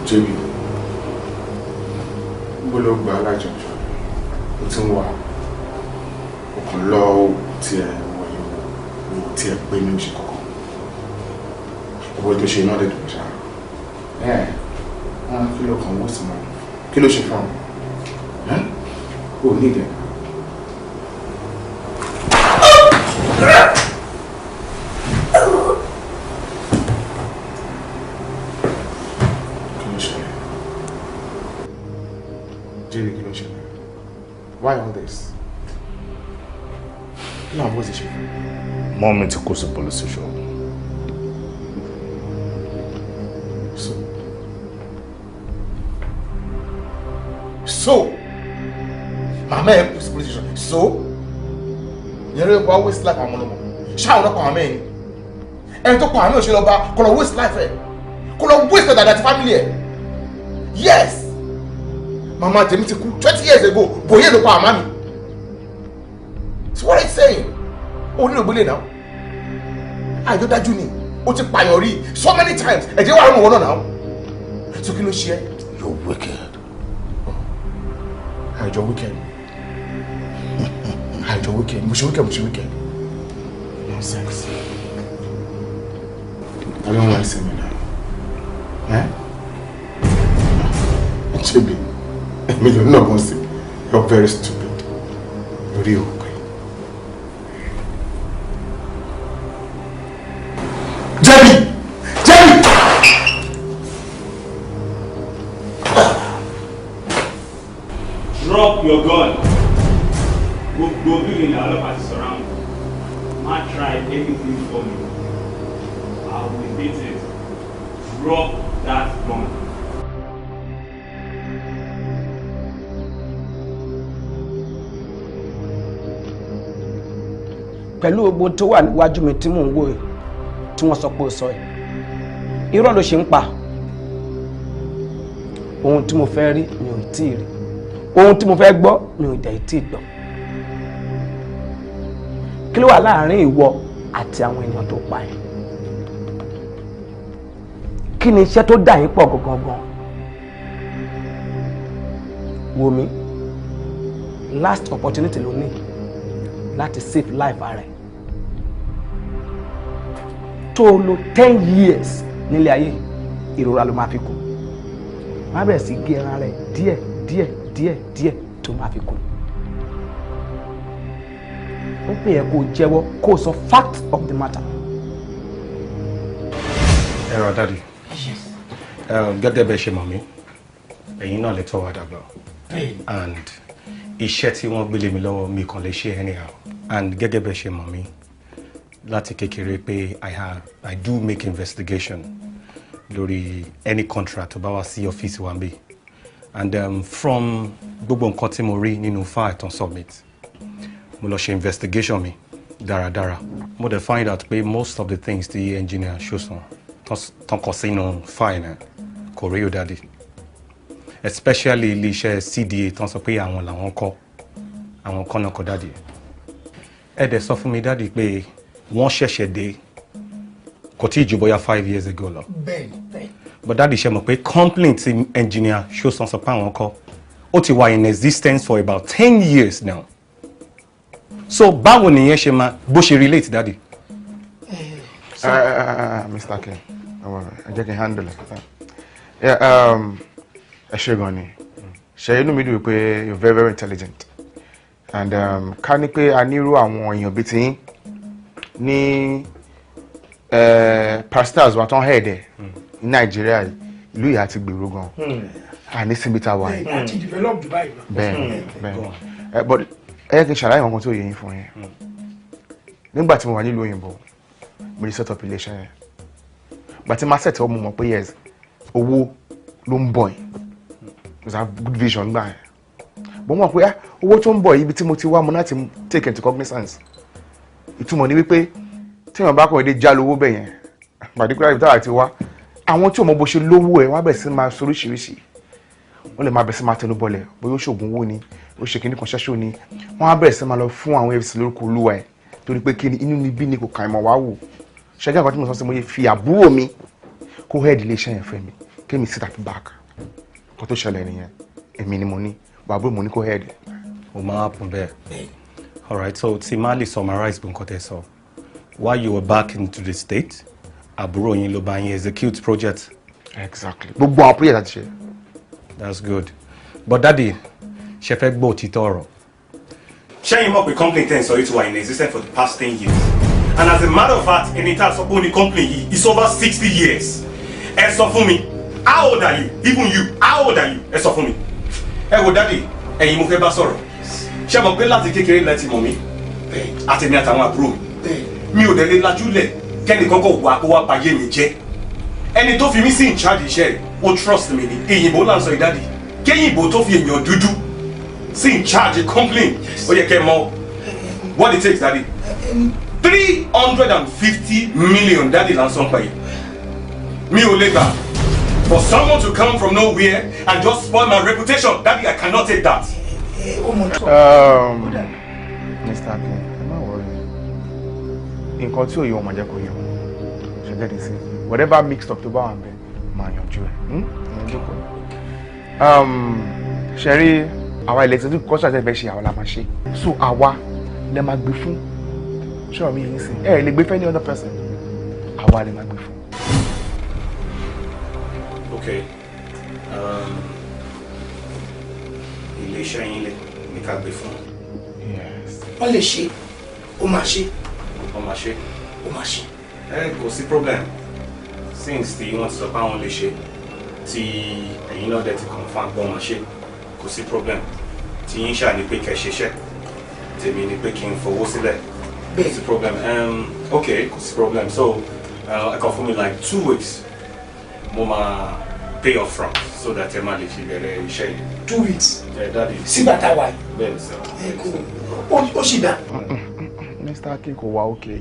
Jẹ́bi, bó ló gba alájọjọ, ó ti ń wà, ó kàn lọ tiẹ̀ wọ̀nyí ó tiẹ̀ pé ní oṣù kọ̀ọ̀kan. Owó tó ṣe iná dẹ̀ dùn ṣáà. Ẹ̀ kí ló kàn wó sí máa kí ló ṣe fún ọ? Ó ní ìdẹ̀. Kí ló ṣẹlẹ̀? Jerry, kí ló ṣẹlẹ̀? Why all this? Kí ló àwọn bó ti ṣe fún? Mọ́mí ti kó sí police station. So, màmá ẹ kú sí police station. So, ìyẹn ló wá waste life àwọn ọmọ. Ṣáà ọlọ́pàá màmá ẹ ni. Ẹni tó pa àmì òṣèlú ọba kò lọ waste life ẹ. Kò lọ waste dàda àti family ẹ. Yes! Màmá tèmi ti kú 20 years ago, bòye ló pa màmá mi. So what are you saying? O nílò gbélé náà. Àìjọ dájú ni, o ti pààyàn rí so many times. Ẹ̀jẹ̀ wà lọ́nà wọ́n náà. So kí ló ṣe ẹ́? You're wicked. Àìjọ wicked. Àìjọ wicked. Mo ṣe wicked, mo ṣe wicked. Nonsense. I don't want to see me now. Eh? Chibi, èmi ló náà wọ́n sí. You're very stupid. Lórí òpè. Jerry! Jerry! Drop your gun. Gbogbo building ní ọlọ́pàá ti surround. Má try anything for me. I will hate it. Drop that gun. Pẹ̀lú gbogbo tó wà níwájú mi tí mò ń wò yìí, tí wọ́n sọ pé ó sọ yìí, irọ́ ló ṣe ń pa. Ohun tí mo fẹ́ rí, mi ò tí ì rí. Ohun tí mo fẹ́ gbọ́, mi ò dẹ̀ tí ì gbọ́. Kí ló wà láàárín ìwọ àti àwọn èèyàn tó pa ẹ́? Kí ni iṣẹ́ tó dà yín pọ̀ gangan? Wò mí, last opportunity ló ní láti save life ara ẹ̀. Tó o lo 10 years nílé ayé, ìrora ló máa fi kú. Má bẹ̀rẹ̀ sí gé ẹran rẹ̀ díẹ̀ díẹ̀ díẹ̀ díẹ̀ tó máa fi kú. Ó pè é kó o jẹ́wọ́, kó o sọ fact of the matter. Ẹ rọ, Daddy. Gẹ́gẹ́ bẹ́ẹ̀ ṣe mọ̀ mí, ẹ̀yin náà lè tọ́ wa dàgbà and iṣẹ́ tí wọ́n gbélé mi lọ́wọ́, mi kàn lè ṣe anyhow. And gẹ́gẹ́ bẹ́ẹ̀ ṣe mọ̀ mí láti kékeré pé I do make investigation lórí any contract tó bá wá sí ọ́fíìsì wa níbí. And from gbogbo nǹkan tí mo rí nínú file tán submit, mo lọ ṣe investigation mi dáradára. Mo dẹ̀ find out pé most of the things tí engineer Ṣósàn tán kọ sínú file náà kò rí o, Daddy, especially iléeṣẹ́ CDA tán sọ pé àwọn làwọn kọ́, àwọn kọ́ náà kọ́. Daddy, ẹ dẹ̀ sọ fún mi, Daddy, pé wọ́n ṣẹ̀ṣẹ̀ dé, kò tí ì ju bóyá 5 years ago lọ. Bẹ́ẹ̀ni, bẹ́ẹ̀ni. But Daddy, ṣe mọ̀ pé complaint tí engineer Ṣósàn sọ pé àwọn kọ́, ó ti wà in existence for about 10 years now. So báwo nìyẹn ṣe máa bó ṣe relate, daddy? Mr. King, ẹ jẹ́ kí n handle it. Yeah, ẹ ṣé gan ni. Ṣe inú mi dùn pé you're very very intelligent and ká ní pé a nírú àwọn èèyàn bíi tiyín ní pastors wa tó ń head ẹ̀ ní Nàìjíríà yìí, ìlú yìí á ti gbèrú gan. À ní síbi tá a wà yìí. Àti develop Dubai lọ. Bẹ́ẹ̀ bẹ́ẹ̀, but ẹ yẹ kí n ṣàlàyé nǹkan tó yẹ yín fún yín. Nígbà tí mo wà nílùú òyìnbó, mo lè set up iléeṣẹ́ yẹn. Gbà tí máa set up, mo mọ̀ pé yes, owó ló ń bọ̀ yìí, because I have good vision gbà yẹn. Mo mọ̀ pé owó tó ń bọ̀ yìí, ibi tí mo ti wá, mo láti take into cognizance. Ìtumọ̀ ni wípé tí èèyàn bá kàn dé já lówó bẹ̀ yẹn, particularly ibi táwa ti wá, àwọn tí ò mọ bó ṣe lówó ẹ̀, wọ́n á bẹ̀rẹ̀ sí máa soríṣiríṣi, wọ́n lè máa bẹ̀rẹ̀ sí máa tẹnu bọlẹ̀, bóyá ó ṣoògùn owó ni, ó ṣe kíní kan ṣẹ́ṣọ́ ni. Wọ́n á bẹ̀rẹ̀ sí máa lọ fún àwọn EFCC lórúkọ olúwa ẹ̀, torí pé kíni, inú ni bí ni kò kàn ìmọ̀ wá wò. Ṣẹ́gẹ́ àkọ́tí mo sọ sí, mo yẹ fi àbúrò mi kó head iléeṣẹ́ yẹn fẹ́ mi, kémi sit at back. Kó tó ṣẹlẹ̀ nìyẹn. Èmi ni mo ní bàbúrò mo ní kó head. Ó máa happen bẹ́ẹ̀. Alright, so tí má lè summarize bí nǹkan tẹ́ sọ, while you were back into the state, àbúrò yín ló bá yín execute project. Exactly, gbogbo àwọn project àti ṣe. That's good, but daddy, ṣe fẹ́ gbọ́ òtítọ́ ọ̀rọ̀? Ṣẹ́yìn mọ̀ pé company ten sọ yìí ti wà in existence for the past 10 years, and as a matter of fact, ẹni tá a sọ pé ó ní company yìí is over 60 years. Ẹ sọ fún mi, how old are you? Even you, how old are you? Ẹ sọ fún mi. Ẹ wo daddy, ẹ̀yin mo fẹ́ bá sọ̀rọ̀. Ṣé mọ̀ pé láti kékeré lẹ ti mọ̀ mí, àtẹ̀mí àtàwọn àbúrò mi, mi ò dẹ̀ lè lajúlẹ̀ kẹ́nìkan kò wá kó wá bayé mi jẹ́. Ẹni tó fi mí sí in charge iṣẹ́ ẹ̀, ó trust mi ni. Èyìnbó là ń sọ ìdádì, kéyìnbó tó fi èèyàn dúdú sí in charge company, ó yẹ kẹ́ mọ̀ what it takes, daddy. 350 million, daddy, là ń sọ pa yìí. Mi ò lè gbà for someone to come from nowhere and just spoil my reputation. Daddy, I cannot take that. Mr. Akin, ẹ má worry. Nǹkan tí òye wọn máa jẹ́ kó yé wọn. Ṣe get it sí, whatever mixed up tó bá wà ń bẹ, máa yanjú ẹ̀. Ìyẹn jókòó. Ṣe rí àwa electric contract ẹ fẹ́ ṣe, àwa la máa ṣe. So àwa lẹ máa gbé fún. Ṣé mi yìí sìn ẹ lè gbé fẹ́ any other person, àwa lè máa gbé fún. Okay, ilé-iṣẹ́ yín lè ní ká gbé fún. Wọ́n lè ṣe, ó máa ṣe. Ó máa ṣe. Ó máa ṣe. Ẹ kò sí problem. Since tí wọ́n ti sọ pé àwọn lè ṣe, tí ẹ̀yin náà dẹ̀ ti confirm pé wọ́n máa ṣe, kò sí problem. Tí yín ṣáà ní pé kẹ́ ṣiṣẹ́, tèmi ni pé kí n fowó sílẹ̀. Kò sí problem. Okay, kò sí problem. So ẹ kàn fún mi like 2 weeks, mo máa pay up front so that ẹ máa lè fi bẹ̀rẹ̀ iṣẹ́ yìí. 2 weeks? Ẹ daddy. Sígbà tá a wà yìí? Bẹ́ẹ̀ ni sir. Ẹ kò ó sì dá. Mr. Akin, kò wá okay.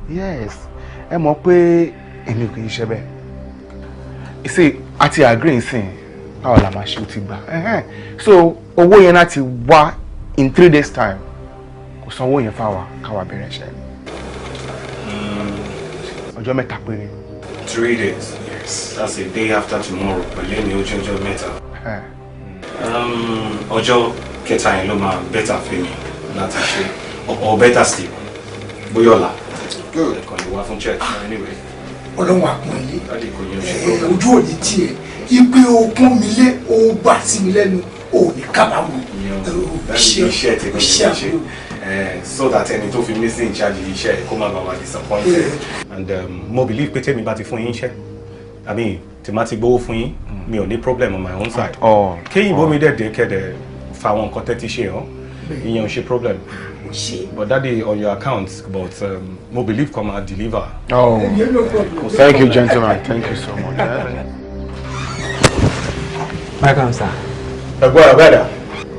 Yes, ẹ mọ̀ pé èmi ò kì í ṣe bẹ́ẹ̀. Ṣe àti agree nsìn, báwo la máa ṣe, ó ti gbà. So owó yẹn láti wá in 3 days time, kò sanwó yẹn fáwa káwa bẹ̀rẹ̀ iṣẹ́ ni. Ọjọ́ 3 péré. 3 days? Yes. That's a day after tomorrow. Pẹ̀lú ẹni ojú ọjọ́ 3. Ọjọ́ kẹta yẹn ló máa better fún mi láti ṣe, or better still, bóyá ọ̀la. Ẹ kàn lè wá fún church anyway. Ọlọ́run àpọ̀n ilé. Daddy, kò yẹn ṣe problem. Ojú òní tiẹ̀ ipe okun mi lé, ó gbà sí mi lẹ́nu, ò ní kábàámọ̀. Daddy, iṣẹ́ tèmi ni mo ṣe. So that ẹni tó fi mí sí in charge iṣẹ́ kó má bàa wà disappointed. And mo believe pé tèmi bá ti fún yín iṣẹ́, I mean, tí má ti gbowó fún yín, mi ò ní problem on my own side. Kéyìnbó mi dẹ̀ dé, kẹ́dẹ̀ fa àwọn nǹkan tẹ́ ti ṣe hàn, ìyẹn ò ṣe problem. But daddy, on your account, but mo believe come and deliver. Oh, thank you, gentlemen. Thank you so much. Welcome, sir. Ẹ̀gbọ́n ẹ̀ bẹ́ẹ̀ dà.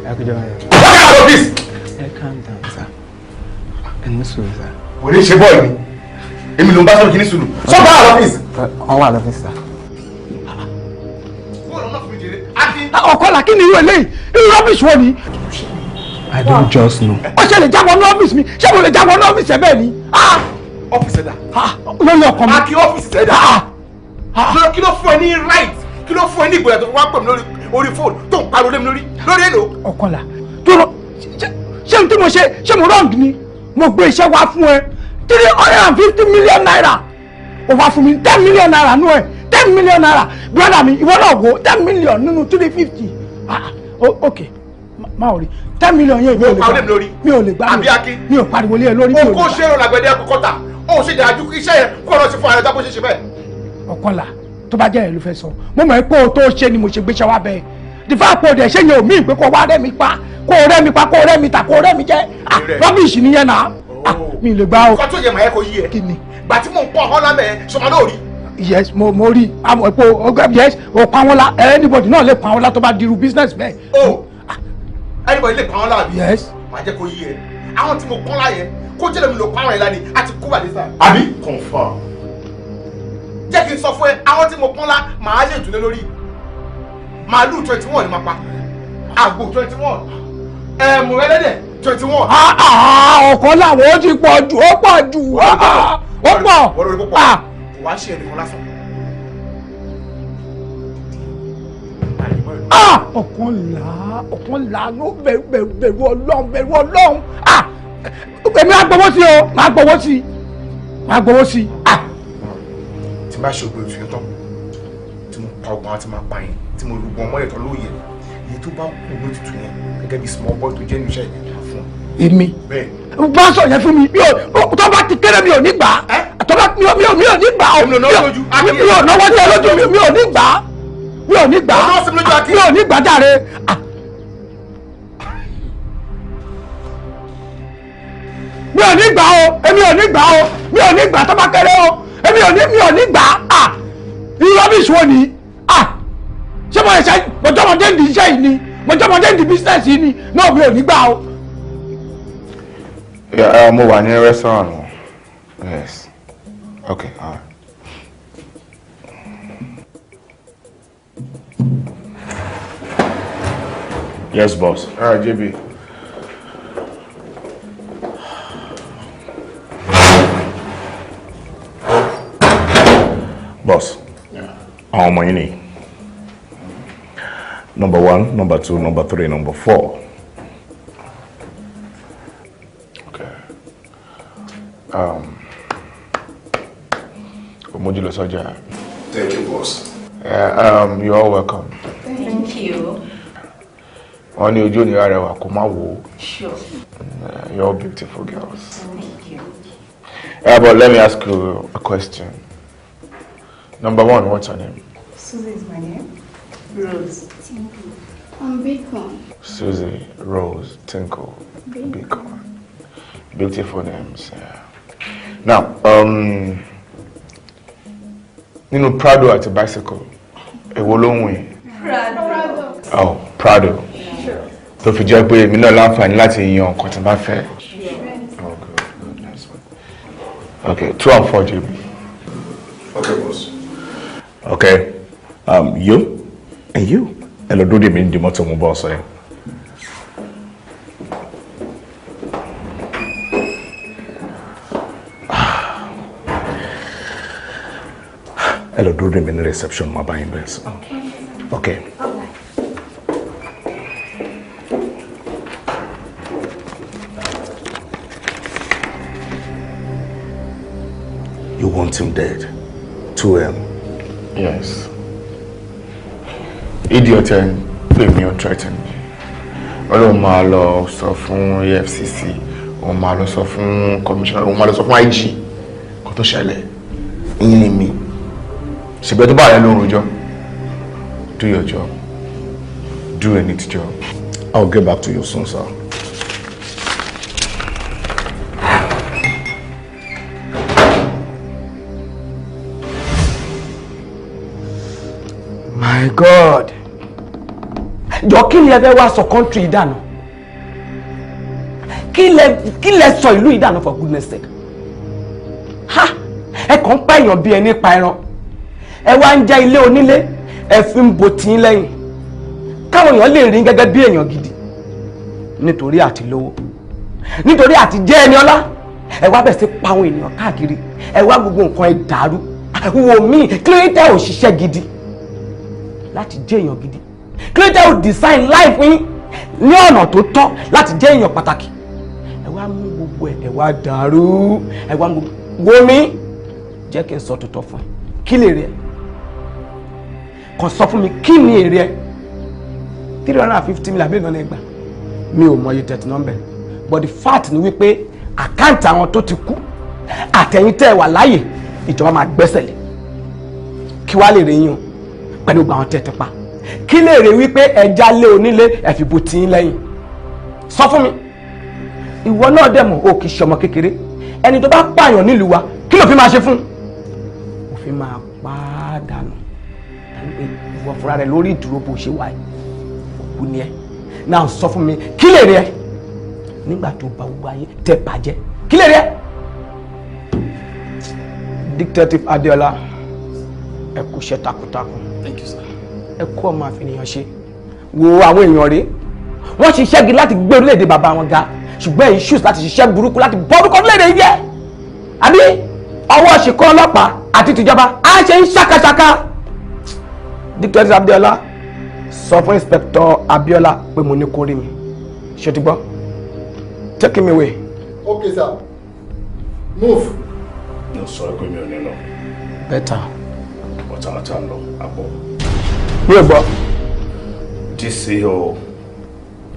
Ẹ kú jẹ́ báyìí. What kind of this? Ẹ calm down, sir. Ẹ ní sùúrù, sir. Kò ní ṣe bọ́ọ̀lù mi. Èmi ló ń bá sọ̀rọ̀, kí ní sùúrù. Sọ́kà lọ́fíìsì. Wọ́n wà lọ́fíìsì, sir. Ọ̀kọ́là, kí ni irú eléyìí? Irú rubbish wo ni? I don't just know. Ó ṣe lè jábọ̀ ní ọ́fíìsì mi? Ṣé mo lè jábọ̀ ní ọ́fíìsì ẹ̀ bẹ́ẹ̀ ni? Ọ́fíìsì ẹ̀dá. Lórí ọkàn mi. Akin, ọ́fíìsì ẹ̀dá. Lọ, kí ló fún ẹ ní right? Kí ló fún ẹ ní ìgboyà tó fi wá pè mí lórí orí fóònù tó ń pariwo lé mi lórí? Lórí èlò? Ọ̀kọ́là, tó lọ ṣé Ṣé n tí mo ṣe, ṣé mo wrong ni? Mo gbé iṣẹ́ wá fún ẹ, ₦350 million, o wá fún mi ₦10 million nú ẹ. ₦10 million, brother mi, ìwọ náà wo 10 million nínú 350. Ah, ok, má ò rí 10 million yẹn, mi ò lè gbà, mi ò lè gbà. Mi ò pariwo lé ẹ lórí, mi ò lè gbà. O kò ṣe é lọ́gbẹ̀dẹ́ ẹ̀kọ́ kọ́ta, ó ṣe dájú iṣẹ́ yẹn kó lọ sí fún ara ẹ̀ tó ṣe ṣe bẹ́ẹ̀. Ọ̀kànlá, tó bá jẹ́ ẹ̀ ló fẹ́ sọ, mo mọ̀ pé o tó ṣe ni mo ṣe gbéṣẹ́ wá bẹ́ẹ̀. Dìfá pò dẹ̀ ṣé yẹn ò mí pé kó wá rẹ́ mi pa, kó rẹ́ mi pa, kó rẹ́ mi tà, kó rẹ́ mi jẹ́. Rubbish nìyẹn náà, mi lè gbà o. Nǹkan tó yẹ màá yẹ kó yí ẹ. Kí ni? Gbà tí mò ń pọ́n ọ́n lábẹ́ sọmọ náà rí. Yes, mo rí àmọ́ epo ọgá. Yes, o pa wọn la. Anybody náà lè pa wọn la tó bá dirú business bẹ́ẹ̀. O anybody lè pa wọn la bí? Yes. Màá jẹ́ kó yí ẹ, àwọn tí mo pọ́n láyẹ kó jẹ́ lèmi ló pa àwọn ẹ̀ lánìí àti kú bàdé sáà. Àbí confirm. Jẹ́ kí n sọ fún ẹ, àwọn tí mo pọ́n lá, màá lè dùn lé lórí màálù 21 ni màá pa, àgbò 21, ẹ̀mú ẹlẹ́dẹ̀ 21. Ọ̀kan làwọn ó ti pọ̀ jù, ó pọ̀ jù, ó pọ̀. Wọ́n lórí púpọ̀, kò wá ṣe ẹnìkan lásán. Ọ̀kan là, ọ̀kan là ló bẹ̀rù, bẹ̀rù Ọlọ́run, bẹ̀rù Ọlọ́run. Èmi á gbowó sí o, máa gbowó sí, máa gbowó sí. Tí n bá ṣe ògbó ìfìyàn tán, tí mo pa ọgbọ́n àti máa pa yẹn, tí mo lùgbọ́n mọ́lẹ̀ tán lóye, èyí tó bá kù ní òtútù yẹn gẹ́gẹ́ bí small boy tó jẹ́ nínú iṣẹ́ yẹn fún. Èmi bẹ́ẹ̀ bá sọ yẹn fún mi, mi ò, tó bá ti kéré mi ò ní gbà á, tó bá mi ò ní gbà á, mi ò náwó sí ẹ lójú, mi ò ní gbà á, mi ò ní gbà á, mi ò ní gbà járe. Mi ò ní gbà o, èmi ò ní gbà o, mi ò ní gbà tó bá kéré o, èmi ò ní, mi ò ní gbà á. Irú rubbish wo ni? Ṣé mo ṣe mọ̀jọ́mọdé ń di iṣẹ́ yìí ni, mọ̀jọ́mọdé ń di business yìí ni náà? Mi ò ní gbà o. Yeah, mo wà ní restaurant wọn. Yes. Okay, all right. Yes, boss. All right, JB. Boss. Àwọn ọmọ yín ni. Number one, number two, number three, number four. Okay. Omojulo Soja. Thank you, boss. Yeah, you're all welcome. Thank you. Wọ́n ní ojú òní arẹwà kò má wò ó. Sure. You're all beautiful girls. Thank you. Yeah, but let me ask you a question. Number one, what's your name? Susie is my name. Rose. Tinkle. I'm Bacon. Susie, Rose, Tinkle, Bacon. Bacon. Beautiful names. Yeah. Now, nínú Prado àti bicycle, èwo ló ń wìn? Prado. Oh, Prado. Sure. Tó fi jẹ́ pé èmi náà láǹfààní láti yan nǹkan tí n bá fẹ́. Oh, good, good, nice one. Okay, 2 and 4, JB. Okay, boss. Okay. You and you. Ẹ lọ dúró dè mí ní mọ́tò mú bọ́ ọ̀sán yẹn. Ẹ lọ dúró dè mí ní reception, máa bá yín bẹ́ẹ̀ sọ. Okay. You want him dead. 2M. Yes. Idiot ẹ̀ ń pè mí, ó threaten me. Ó lóun máa lọ sọ fún EFCC, òun máa lọ sọ fún commissioner, òun máa lọ sọ fún IG. Kó tó ṣẹlẹ̀, ìyẹn mi. Ṣèbẹ́ tó bá rẹ lóhùn rojọ́. Do your job. Do a neat job. I'll get back to you soon, sir. My God, jọ, kí ni ẹ fẹ́ wá sọ country ìdànù? Kí lẹ sọ ìlú ìdànù, for goodness sake? Ha, ẹ kàn ń pààyàn bí ẹni pa ẹran. Ẹ wá ń já ilé onílé, ẹ fi ń bo tìǹ lẹ́yìn káwọn èèyàn lè rí gẹ́gẹ́ bí èèyàn gidi. Nítorí àti lówó, nítorí àti jẹ́ ẹni ọlá, ẹ wá bẹ̀ sí pa àwọn ènìyàn káàkiri. Ẹ wá gbogbo nǹkan ẹ dàrú. Wò mí, kí ló dé ò ṣiṣẹ́ gidi láti jẹ́ èèyàn gidi? Kí ló dé ò design life yín ní ọ̀nà tó tọ́ láti jẹ́ èèyàn pàtàkì? wá mú gbogbo ẹ wá dàrú, ẹ wá mú wo mi. Jẹ́ kí n sọ tòótọ́ fún ẹ, kí lè rí ẹ? Kàn sọ fún mi, kí ni èrè ẹ? 350 million àbí ìnáwó ẹgbàá, mi ò mọ iye tẹ̀tí nọ́mbẹ̀, but the fact ni wípé àkáǹtì àwọn tó ti kú àtẹ̀yìn tẹ́ ẹ wà láàyè, ìjọba máa gbẹ́sẹ̀ lé. Kí wàá lè rí yín o pẹ̀lú gbogbo àwọn tẹ̀ ti pa? Kí lè rí wípé ẹja lé onílé ẹ̀fìbò tí ń lẹ́yìn? Sọ fún mi. Ìwọ náà dẹ̀ mọ̀, o kì í ṣọmọ kékeré. Ẹni tó bá pààyàn nílùú wa, kí ló fi máa ṣe fún? Òfin máa pa á dànù. Ìwọ fúnra rẹ lórí ìdúró bó ṣe wà yìí, òkú ni ẹ náà. Sọ fún mi, kí lè rí ẹ nígbà tó ba gbogbo ayé tẹ bàjẹ́? Kí lè rí ẹ? Detective Adeola, ẹ kú iṣẹ́ takuntakun. Thank you, sir. Ẹ kú ọmọ àfihàn ṣe. Wo àwọn èèyàn rèé, wọ́n ṣiṣẹ́ gidi láti gbé orílẹ̀-èdè bàbá wọn ga, ṣùgbọ́n èyí ṣùs láti ṣiṣẹ́ burúkú láti bọ́ orúkọ orílẹ̀-èdè yìí jẹ́. Àbí ọwọ́ ṣìkọ́ ọlọ́pàá àti tìjọba á ṣe ń ṣàkàṣàkà. Detective Adeola, sọ fún Inspector Abiola pé mo ní kó rí mi. Ṣé o ti gbọ́? Take him away. Okay, sir. Move. Mo sọ pé mi ò ní lọ. Better. Ọ̀tá ọ̀tá ń lọ àpọ̀. Mi ò gbọ́. DCO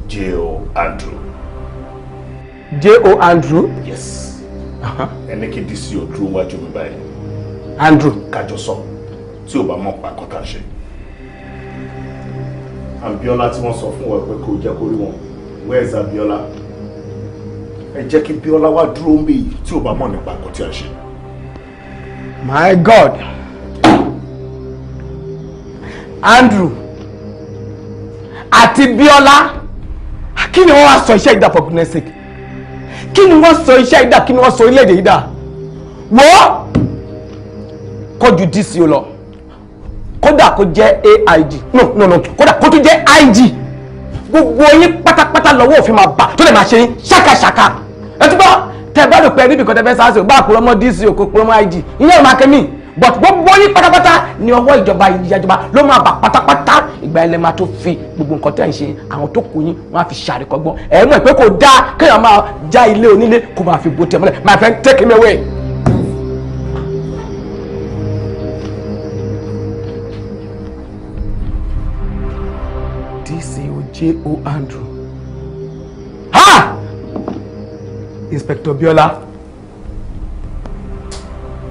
J.O. Andrew. J.O. Andrew? Yes. Ẹni kí DCO dúró wájú mi báyìí. Andrew. Kájọ sọ tí ò bá mọ̀ pa kọ́tà ṣe. Abiola tí wọ́n sọ fún wa pé kò jẹ́ kó rí wọn. Where is Abiola? Ẹ jẹ́ kí Biola wá dúró ń bí tí ò bá mọ̀ nípa nǹkan tí a ṣe. My God. Andrew àti Biola, kí ni wọ́n wá sọ iṣẹ́ ìdá, for goodness sake? Kí ni wọ́n sọ iṣẹ́ ìdá? Kí ni wọ́n sọ orílẹ̀-èdè yìí dà? Wọ́n kọjú DCO lọ, kódà kó jẹ́ AIG, no no no, kódà kó tún jẹ́ IG, gbogbo yín pátápátá lọ́wọ́ òfin máa bà tó lè máa ṣe yín ṣàkàṣàkà. Ẹ ti gbọ́, tẹ bá rò pé níbi kan tẹ fẹ́ sáà sí, bá àpòrọ̀ mọ́ DCO, kó pòrọ̀ mọ́ IG, ìyẹn ò máa kẹ́mí, but gbogbo yín pátápátá ni ọwọ́ ìjọba ìjọba ló máa bà pátápátá. Ìgbà ilẹ̀ máa tó fi gbogbo nǹkan tẹ̀ ń ṣe àwọn tó kù yín, wọ́n á fi ṣàríkọ́gbọ́n. Ẹ̀ mọ̀ pé kò dáa kéèyàn máa já ilé onílé kó máa fi bo tẹ̀ mọ́lẹ̀. My friend, take him away. DCO J.O. Andrew. Ha! Inspector Biola.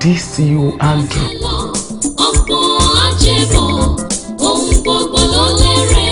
DCO Andrew. Ọ̀pọ̀ àjẹbọ̀, ohun gbogbo ló lérè.